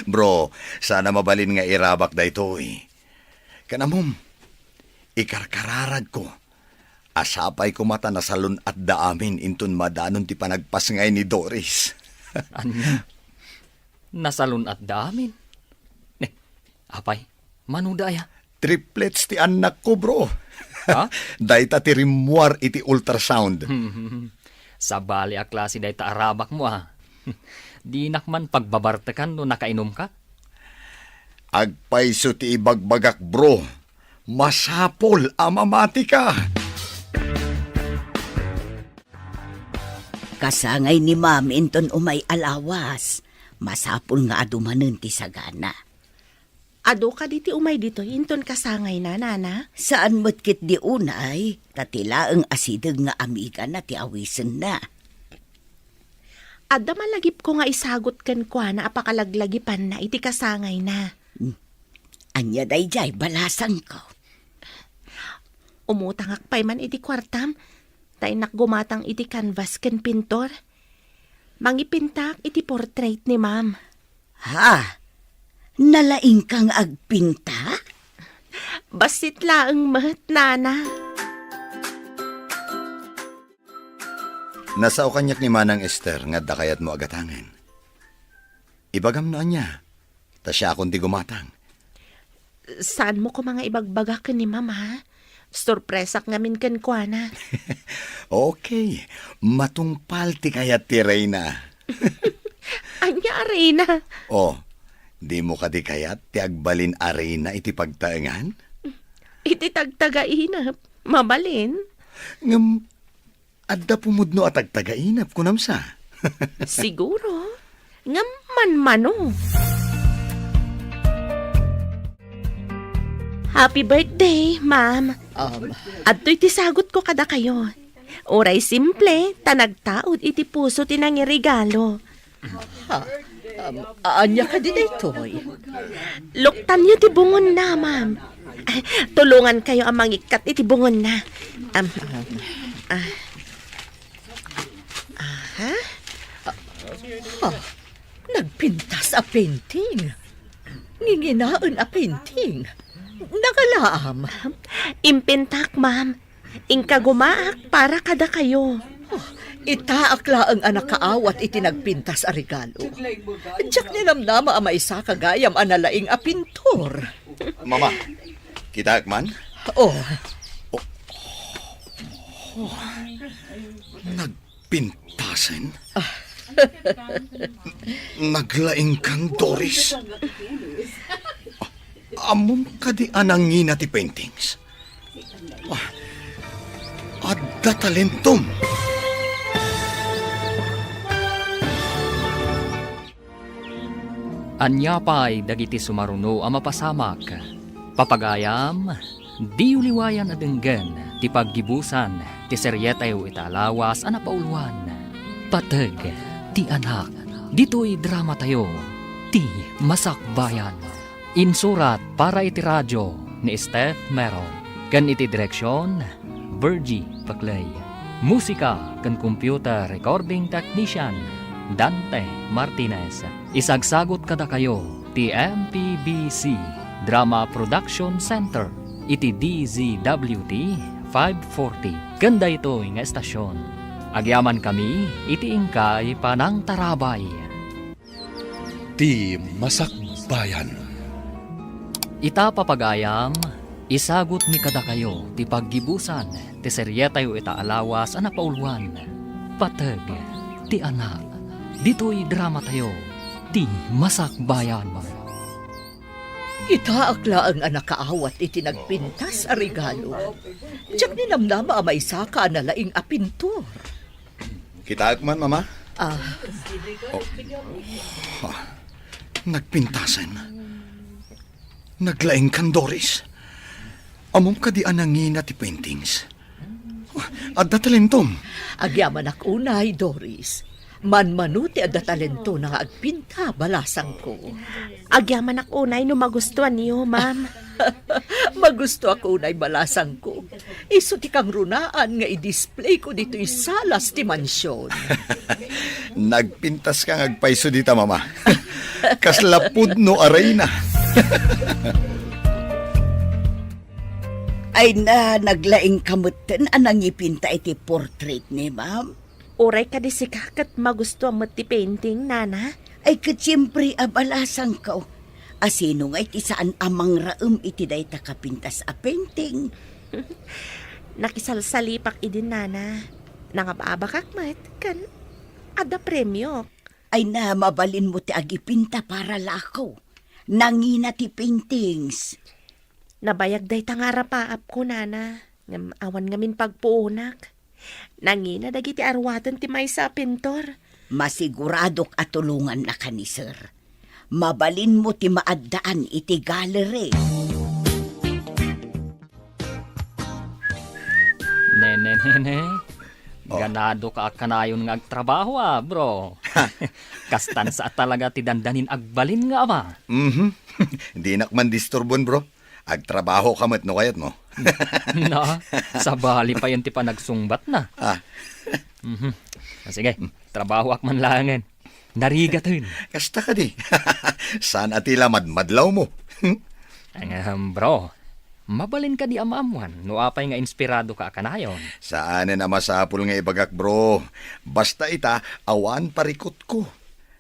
Bro, saan a mabalin nga irabak daytoy. Ken ammom, ikarkararagko a sapay koma ta nasalun-atda amin inton madanon ti panagpasngay ni Doris. Ania? Nasalun-atda amin? Ne, apay, mano daya? Triplets ti annakko, bro. Ha? Dayta ti rimmuar iti ultrasound. Sabali a klase dayta a rabakmo, a. Dinak man pagbabartekan no nakainumka? Agpayso ti ibagbagak, bro. Masapul a mamatika. Kasangay ni Ma'am inton umay a lawas. Masapul nga adu manen ti sagana. Adu kadi ti umay ditoy inton kasangayna, nana? Saan met ketdi unay, ta ti laeng a sideg nga amigana ti awisenna. Adda malagipko nga isagut kenkuana a pakalaglagipanna iti kasangayna. Hmm. Ania daydiay, balasangko? Umutangak pay man iti kuartam, ta innak gumatang iti canvas ken pintor. Mangipintaak iti portrait ni Ma'am. Ha? Nalaingka nga agpinta? Bassit laeng met, nana. Nasao kaniak ni Manang Ester nga adda kayatmo a gatangen. Ibagam no ania, ta siakon ti gumatang. Saanmo koma nga ibagbaga ken ni Mama? Sorpresak ngamin kenkuana. Okay, matungpal ti kayat ti reyna. Ania a reyna? Oh, dimo kadi kayat ti agbalin a reyna iti pagtaengan? Iti tagtagainep, mabalin. Ngem, adda pumudno a tagtagainep, kunam sa? Siguro. Ngem manmano. Happy birthday, ma'am. Um, Adtoy ti sagutko kadakayo. Uray simple, ta nagtaud iti puso ti nangiregalo. Ha? Um, ania kadi daytoy? Luktanyo ti bungonna, ma'am. Tulongankayo a mangikkat iti bungonna. Um, ah. Aha. Ha? Nagpintas a painting. Nginginaen a painting. Nagalaam. Impintak, ma'am. Inkagumaak para kadakayo. Oh, itaak laeng a nakaawat iti nagpintas a regalo. Diak ninamnama a maisaka gayam a nalaing a pintor. Mama, kitaek man? Oh. Oh. Oh. Nagpintasen? Naglaingkan, Doris? Ammom kadi a nangina ti paintings? Ah, adda talentom! Ania pay dagiti sumaruno a mapasamak? Papagayam, diyo liwayan a denggen ti paggibusan ti serietayo ita a lawas a napauluan, Pateg ti Anak. Ditoy dramatayo, Ti Masakbayan. Insurat para iti radio ni Steph Mero, ken iti direksion, Virgie Paclay. Musika ken computer recording technician, Dante Martinez. Isagsagut kadakayo ti M P B C Drama Production Center iti D Z W T five forty ken daytoy nga estasion. Agyamankami iti inkay panangtarabay. Ti Masakbayan. Ita, papagayam, isagutmi kadakayo ti paggibusan ti serietayo ita a lawas a napauluan, Pateg ti Anak. Ditoy dramatayo, Ti Masakbayan. Itaak laeng a nakaawat iti nagpintas a regalo. Diak ninamnama a maisaka a nalaing a pintor. Kitaek man, Mama? Ah. Oh. Ah. Nagpintasen. Naglaingkan, Doris. Ammom kadi a nangina ti paintings? Oh, adda talentom. Agyamanak unay, Doris. Manmano ti adda talentona nga agpinta, balasangko. Agyamanak unay no magustuanyo, ma'am. Magustuak unay, balasangko. Isu ti kangrunaan nga i-displayko ditoy salas ti mansion. Nagpintaska nga agpayso dita, Mama. Kasla pudno a reyna. Ay na, naglaingka metten a nangipinta iti portrait ni ma'am. Uray kadi sika ket magustuam met ti painting, nana? Ay, ket siempre a, balasangko. A sino ngay ti saan a mangraem iti dayta kapintas a painting? Nakisalsalipak idi, nana. Nangababakak met, ken adda premiok. Ay na, mabalinmo ti agipinta para lako. Nangina ti paintings. Nabayag dayta nga arapaapko, nana. Ngem awan ngamin pagpuonak. Nangina dagiti aruaten ti maysa a pintor. Masiguradok a tulongannaka ni Sir. Mabalinmo ti maaddaan iti gallery. Nene, nene. Oh. Ganado ka a kanayon nga agtrabaho, a, bro. Kastan sa a talaga ti dandanin agbalin nga ama. Mhm. Dinak man disturbon, bro. Agtrabaho ka met no kayatmo. Na, sabali pa yan ti panagsungbat na. Ah. Mhm. Ah, sige, trabahoak man laengen. Narigaten. Kasta kadi. Saan a ti la madmadlawmo? Ahem, bro. Mabalin kadi a maammuan no apay nga inspirado ka a kanayon? Saanen a masapul nga ibagak, bro. Basta ita, awan parikutko.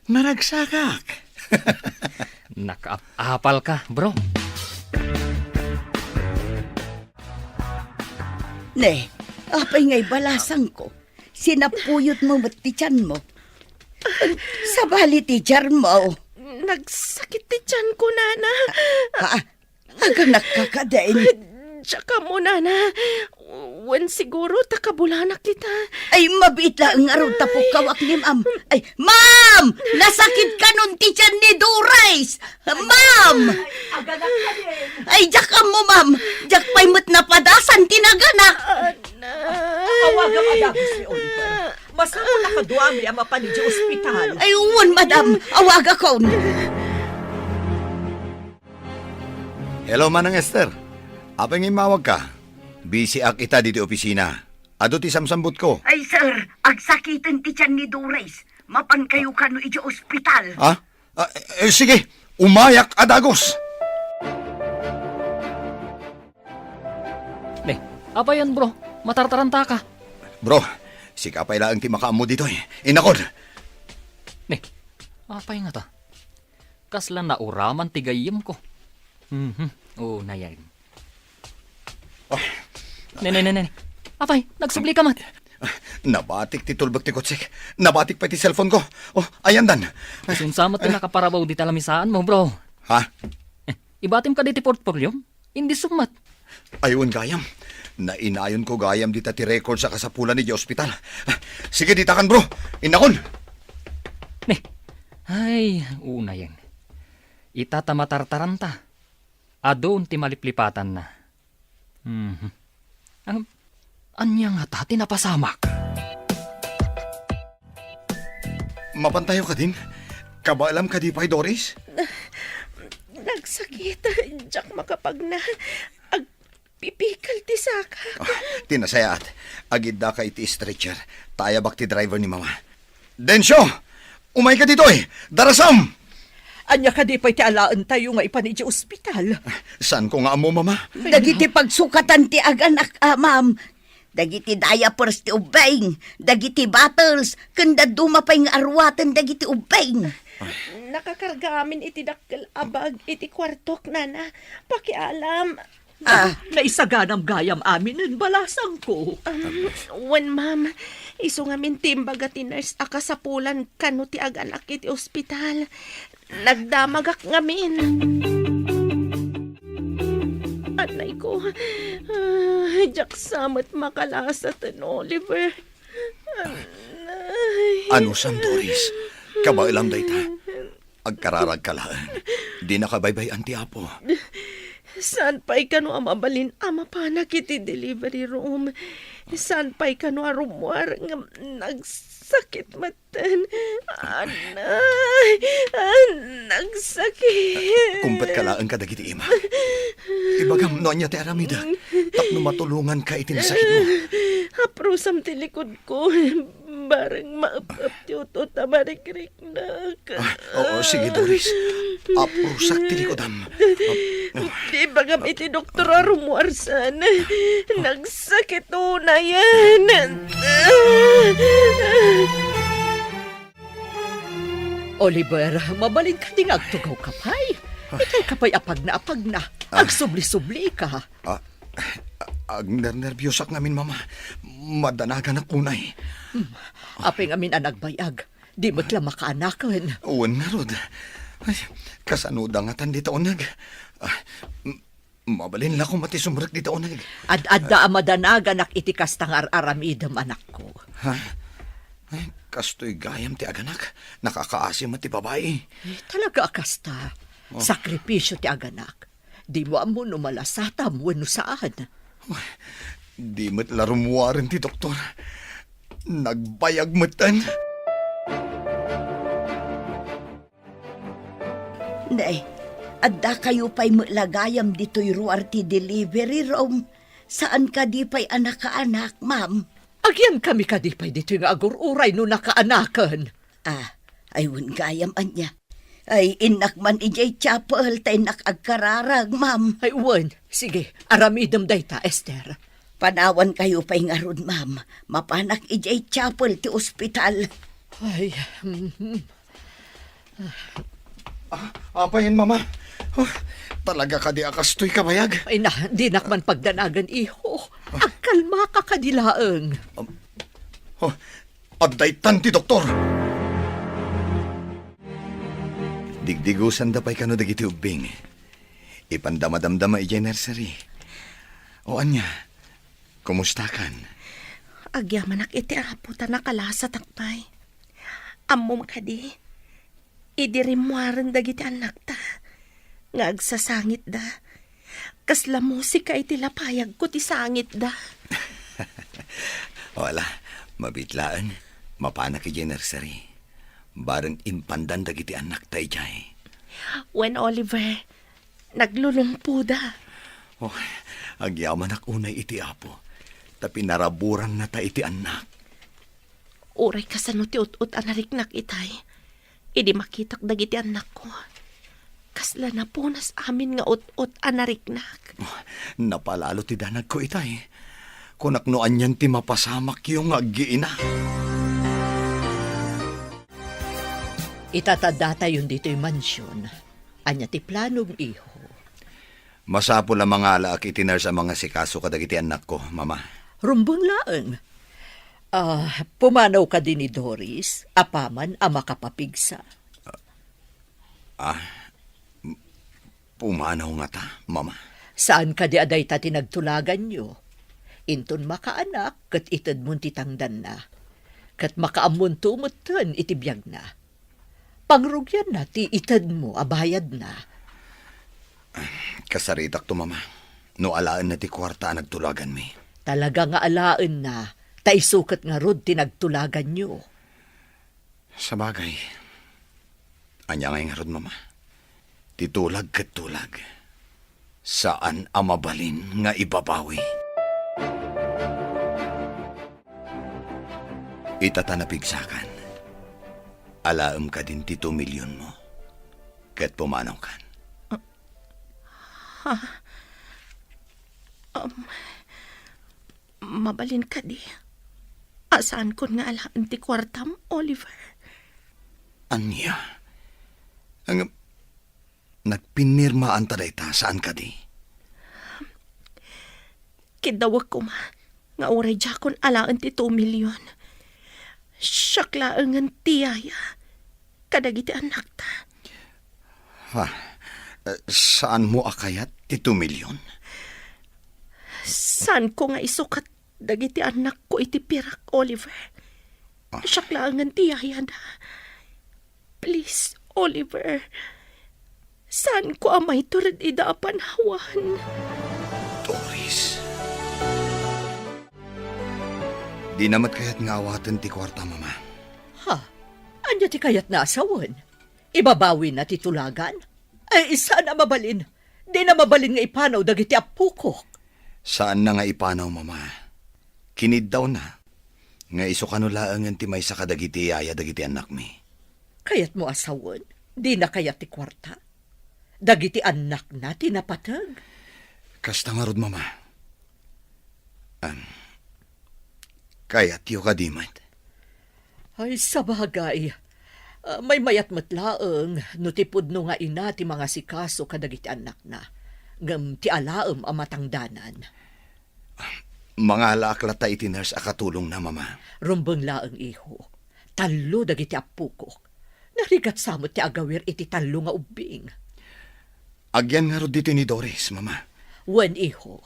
Naragsakak. Nakaap-apal ka, bro. Ne, apay ngay balasangko? Sinapuyot mo met ti tiyan mo. Sabali ti jar mo. Nagsakit ti tiyan ko, nana. Ha? Aganakka kadin? Diak ammo, nana. Wen siguro ta kabulanak ita. Ay, mabiit laeng ngarud ta pukkawak ni ma'am. Ay, ma'am! Nasakit kanon ti tiyan ni Doris! Ma'am! Ay, diak ammo, ma'am. Diak pay met napadasan ti naganak. Ana. Awagam a dagus ni Oliver. Masapul a kaduami a mapan idiay ospital. Ay, wen, madam. Awagakon. Hello, Manang Esther. Apay nga immawagka? Busy ak ita ditoy opisina. Adu ti samsambutko. Ay, sir, agsakiten ti tiyan ni Doris. Mapankayo kano idiay ospital. Ha? Ah, eh, sige, umayak a dagus. Ne, apayen, bro? Matartarantaka. Bro, sika pay laeng ti makaammo ditoy. Innakon. Ne, apay ngata? Kasla nauraman ti gayyemko. Mhm. Oo, nayan. Ah. Ne, ne, ne, ne. Apay, nagsubli ka met. Ah, nabatik ti tulbek ti kotsek. Nabatik pay ti cellphone ko. Oh, ayandan. Isunsa met ti nakaparabaw dita lamisaan mo, bro? Ha? Eh, ibatim kadi ti portfolio? Indi summat. Ay, wen gayam. Nainayon ko gayam dita ti record sa kasapulan idiay ospital. Ah, sige, ditakan, bro. Innakon. Ne. Ay, unayen. Ita ta matartaranta. Adun ti maliplipatanna. Mhm. Ang, ania ngata ti napasamak? Mapantayo kadin? Kabaelam kadi pay, Doris? Nagsakit. Diak makapagna. Agpipikal ti sakak. Ah, ti nasayaat. Agiddaka iti stretcher. Ta ayabak ti driver ni Mama. Dencio! Umayka ditoy! Darasam! Ania kadi pay ti alaentayo nga ipan idiay ospital? Saanko nga ammo, Mama. Dagiti pagsukatan ti aganak, a, ma'am. Dagiti diapers ti ubbing, dagiti bottles, ken dadduma pay nga aruaten dagiti ubbing. Nakakarga amin iti dakkel a bag iti kuartok, nana. Pakialam. Ah. Naisaganam gayam aminen, balasangko. Um, wen, ma'am. Isu ngamin ti imbaga ti nurse a kasapulan kano ti aganak iti ospital. Nagdamagak ngamin. Anay ko, ah, diak sa met makalasaten, Oliver. Anay. Anusam, Doris? Kabaelam dayta. Agkararagka laeng. Dinaka baybay-an ti Apo. Saan pay kano a mabalin a mapanak iti delivery room? Saan pay kano a rummuar ngem nagsakit metten? Anay! Ah, nagsakit! Kumpetka laeng kadagiti ima. Ibagam no ania ti aramidek tapno matulonganka iti nasakitmo. Aprusam ti likodko. Bareng maep-ep ti utut a marikriknak. Ah, oo, sige, Doris. Aprusak ti likodam. Ah, ah. Ibagam iti doktor a rummuar saan. Nagsakit unayen. Oliver, mabalin kadi nga agtugawka pay? Itay ka pay apagna-apagna. Ah. Agsubli-sublika. Ah, agnernerbiosak ngamin, Mama. Madanaganak unay. Hmm. Apay ngamin a nagbayag? Di met la makaanaken. Wen ngarud. Ay, kasano da ngatan dita uneg? Ah, m-, mabalin la koma ti sumrek dita uneg. Ad-adda a madanaganak iti kasta nga ar-aramidem, anakko. Ha? Ay, kastoy gayam ti aganak. Nakakaasi met ti babai. Eh, talaga a kasta. Oh. Sakripisio ti aganak. Dimo ammo no malasatam wenno saan. Di met la rummuaren ti doktor. Nagbayag metten. Nay, addakayo pay met la gayam ditoy ruar ti delivery room. Saan kadi pay a nakaanak, ma'am? Agyankami kadi pay ditoy nga agur-uray no nakaanaken? Ah, ay wen gayam ania. Ay, innak man idiay chapel ta innak agkararag, ma'am. Ay, wen. Sige, aramidem dayta, Esther. Panawankayo pay ngarud, ma'am. Mapanak idiay chapel ti ospital. Ay, mhm. Ah, apay, Mama? Oh, talaga kadi a kastoy kabayag? Ay na, dinak man pagdanagan, iho. Agkalmaka kadi laeng. Um, oh, adda itan ti doktor. Digdigusanda pay kano dagiti ubbing. Ipanda madamdama idiay nursery. O ania, kumustakan? Agyamanak iti Apo ta nakalasatak pay. Ammom kadi, idi rimmuaren dagiti annakta nga agsasangitda, kasla musika iti lapayagko ti sangitda. Wala, mabiit laeng. Mapanak idiay nursery. Bareng impandan dagiti annakta idiay. Wen, Oliver, naglulumpoda. Oh, agyamanak unay iti Apo, ta pinaraburannata iti annak. Uray kasano ti ut-ot a nariknak itay, idi makitak dagiti annakko. Kasla napunas amin nga ut-ot a nariknak. Oh, napalalo ti danagko itay. Kunak no anian ti mapasamakyo nga aggiina. Itatta datayon ditoy mansion. Ania ti planom, iho? Masapul a mangalaak iti nurse a mangasikaso kadagiti annakko, Mama. Rumbeng laeng. Ah, pumanaw kadi ni Doris, apaman a makapapigsa. Ah, m-, pumanaw ngata, Mama? Saan kadi a dayta ti nagtulaganyo? Inton makaanak, ket itedmon ti tangdanna. Ket makaammonto metten iti biagna. Pangrugianna ti itedmo a bayadna. Kasaritakto, Mama, no alaenna ti kuarta a nagtulaganmi. Talaga nga alaenna, ta isu ket ngarud ti nagtulaganyo. Sabagay, ania ngay ngarud, Mama? Ti tulag ket tulag. Saan a mabalin nga ibabawi. Ita ta napigsakan, alaem kadin ti two million mo, ket pumanawkan. Ha? Um, mabalin kadi a saankon nga alaen ti kuartam, Oliver? Ania? Ang Nagpinirmaanta dayta, saan kadi? Kiddawek koma nga uray diakon alaen ti two million. Siak laengen ti yaya kadagiti annakta. Ha? Eh, saanmo a kayat ti two million? Saanko nga isukat dagiti annakko iti pirak, Oliver. Ah. Siak laengen ti yayada. Please, Oliver. Saanko a maitured ida a panawan? Doris. Dina met kayat nga awaten ti kuarta, Mama. Ha? Ania ti kayatna a sawen? Ibabawina ti tulagan? Ay, saan a mabalin. Dina mabalin nga ipanaw dagiti appokok. Saanna nga ipanaw, Mama. Kiniddawna nga isu kano laengen ti maysa kadagiti yaya dagiti annakmi. Kayatmo a sawen? Dina kayat ti kuarta? Dagiti annakna ti napateg? Kasta ngarud, Mama. Am, kayatyo kadi met? Ay, sabagay. Ah, maymayat met laeng no ti pudno nga ina ti mangasikaso kadagiti annakna, ngem ti alaem a matangdanan. Mangalaak latta iti nurse a katulongna, Mama. Rumbeng laeng, iho. Tallo dagiti appokok. Narigat sa met ti agawir iti tallo nga ubbing. Agyan ngarud ditoy ni Doris, Mama. Wen, iho.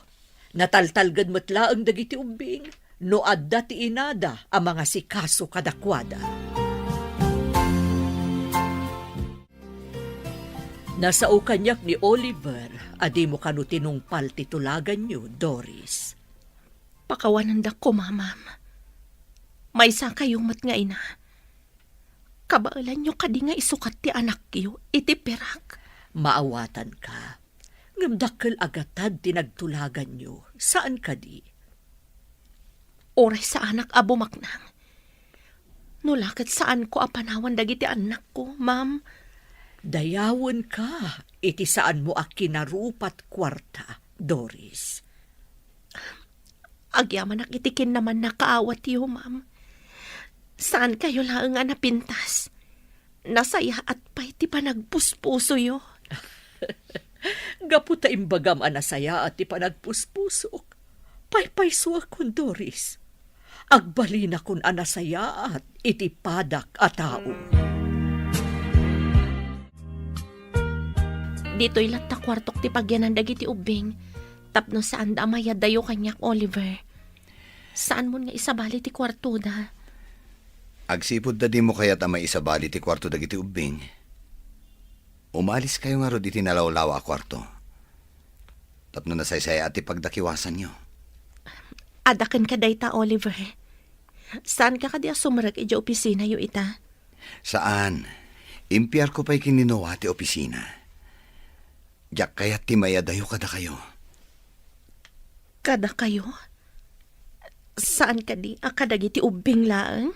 Nataltalged met laeng dagiti ubbing no adda ti inada a mangasikaso kadakuada. Nasao kaniak ni Oliver a dimo kano tinungpal ti tulaganyo, Doris. Pakawanandakko, Mamam. Maysa kayo met nga ina. Kabaelanyo kadi nga isukat ti anakyo iti pirak? Maawatanka. Ngem dakkel a gatad ti nagtulaganyo, saan kadi? Uray saanak a bumaknang. No la ket saanko a panawan dagiti annakko, ma'am. Dayawenka iti saanmo a kinarupat kuarta, Doris. Agyamanak iti kinnamannakaawatyo, ma'am. Saankayo laeng a napintas. Nasayaat pay ti panagpuspusoyo. Gapu ta imbagam a nasayaat ti panagpuspusok, paypaysuakon, Doris. Agbalinakon a nasayaat iti padak a tao. Ditoy latta kuartok ti pagyanan dagiti ubbing, tapno saanda a mayadayo kaniak, Oliver. Saanmon nga isabali ti kuartoda. Agsipud ta dimo kayat a maisabali ti kuarto dagiti ubbing, umaliskayo ngarud iti nalawlawa a kuarto. Tapno nasaysayaat ti pagdakiwasanyo. Adda kenka dayta, Oliver. Saanka kadi a sumrek idiay opisinayo ita? Saan. Impiarko pay ken ni Noah ti opisina. Diak kayat ti mayadayo kadakayo. Kadakayo? Saan kadi a kadagiti ubbing laeng?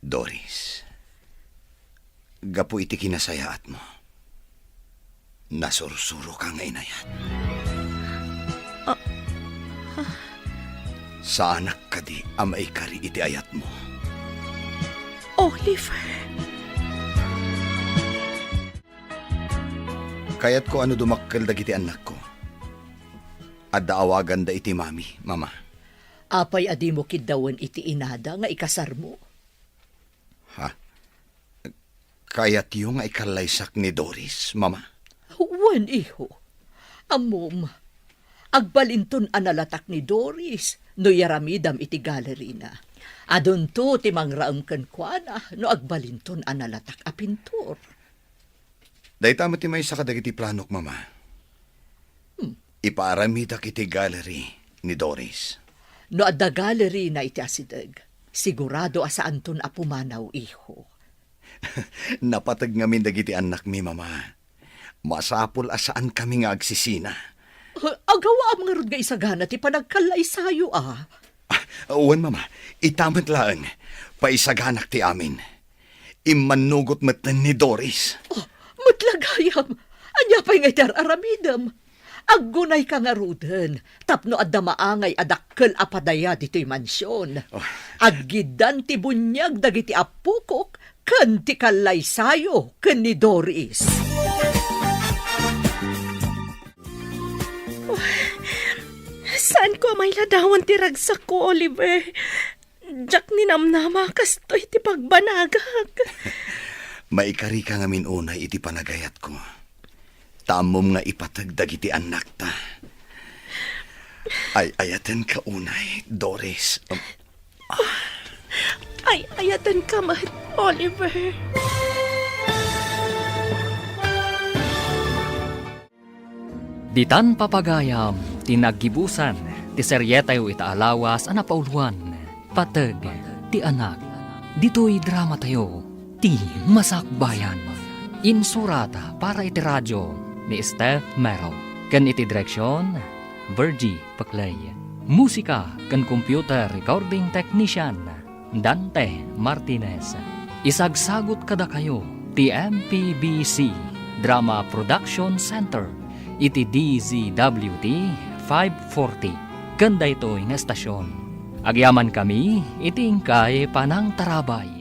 Doris, gapu iti kinasayaatmo, nasursuroka nga inayat. Ah, ah. Saanak kadi a maikari iti ayatmo? Oliver. Kayatko a no dumakkel dagiti annakko, adda awaganda iti mami, mama. Apay a dimo kiddawen iti inada nga ikasarmo? Ha? Kayatyo nga ikallaysak ni Doris, mama? Wen, iho. Ammom, agbalinton a nalatak ni Doris no iyaramidam iti galerina. Adunto ti mangraem kenkuana no agbalinton a nalatak a pintor. Dayta met ti maysa kadagiti planok, mama. Hmm. Ipaaramidak iti gallery ni Doris. No adda gallery na iti asideg, sigurado a saanton a pumanaw, iho. Napateg ngamin dagiti annakmi, mama. Masapul a saankami nga agsisina. Ah, agawaam ngarud nga isagana ti panagkallaysayo, a. Ah, wen, mama. Ita met laeng. Paisaganak ti amin. Immannugot metten ni Doris. Oh, met la gayam. Ania pay nga iti ar-aramidem? Aggunayka ngaruden tapno adda maangay a dakkel a padaya ditoy mansion. Oh. Aggiddan ti buniag dagiti appokok ken ti kallaysayo ken ni Doris. Saanko a mailadawan ti ragsakko, Oliver. Diak ninamnama a kastoy ti pagbanagak. Maikarika ngamin unay iti panagayatko. Ta ammom nga ipateg dagiti annakta. Ay-ayatenka unay, Doris. Um, Ay-ayatenka met, Oliver. Ditan papagayam ti naggibusan ti serietayo ita a lawas a napauluan, Pateg ti Anak. Ditoy dramatayo, Ti Masakbayan. Insurat para iti radio ni Steph Mero ken iti direksion, Virgie Peclay. Musika ken computer recording technician, Dante Martinez. Isagsagut kadakayo ti M P B C Drama Production Center iti D Z W T five forty ken daytoy nga estasion. Agyamankami iti inkay panangtarabay.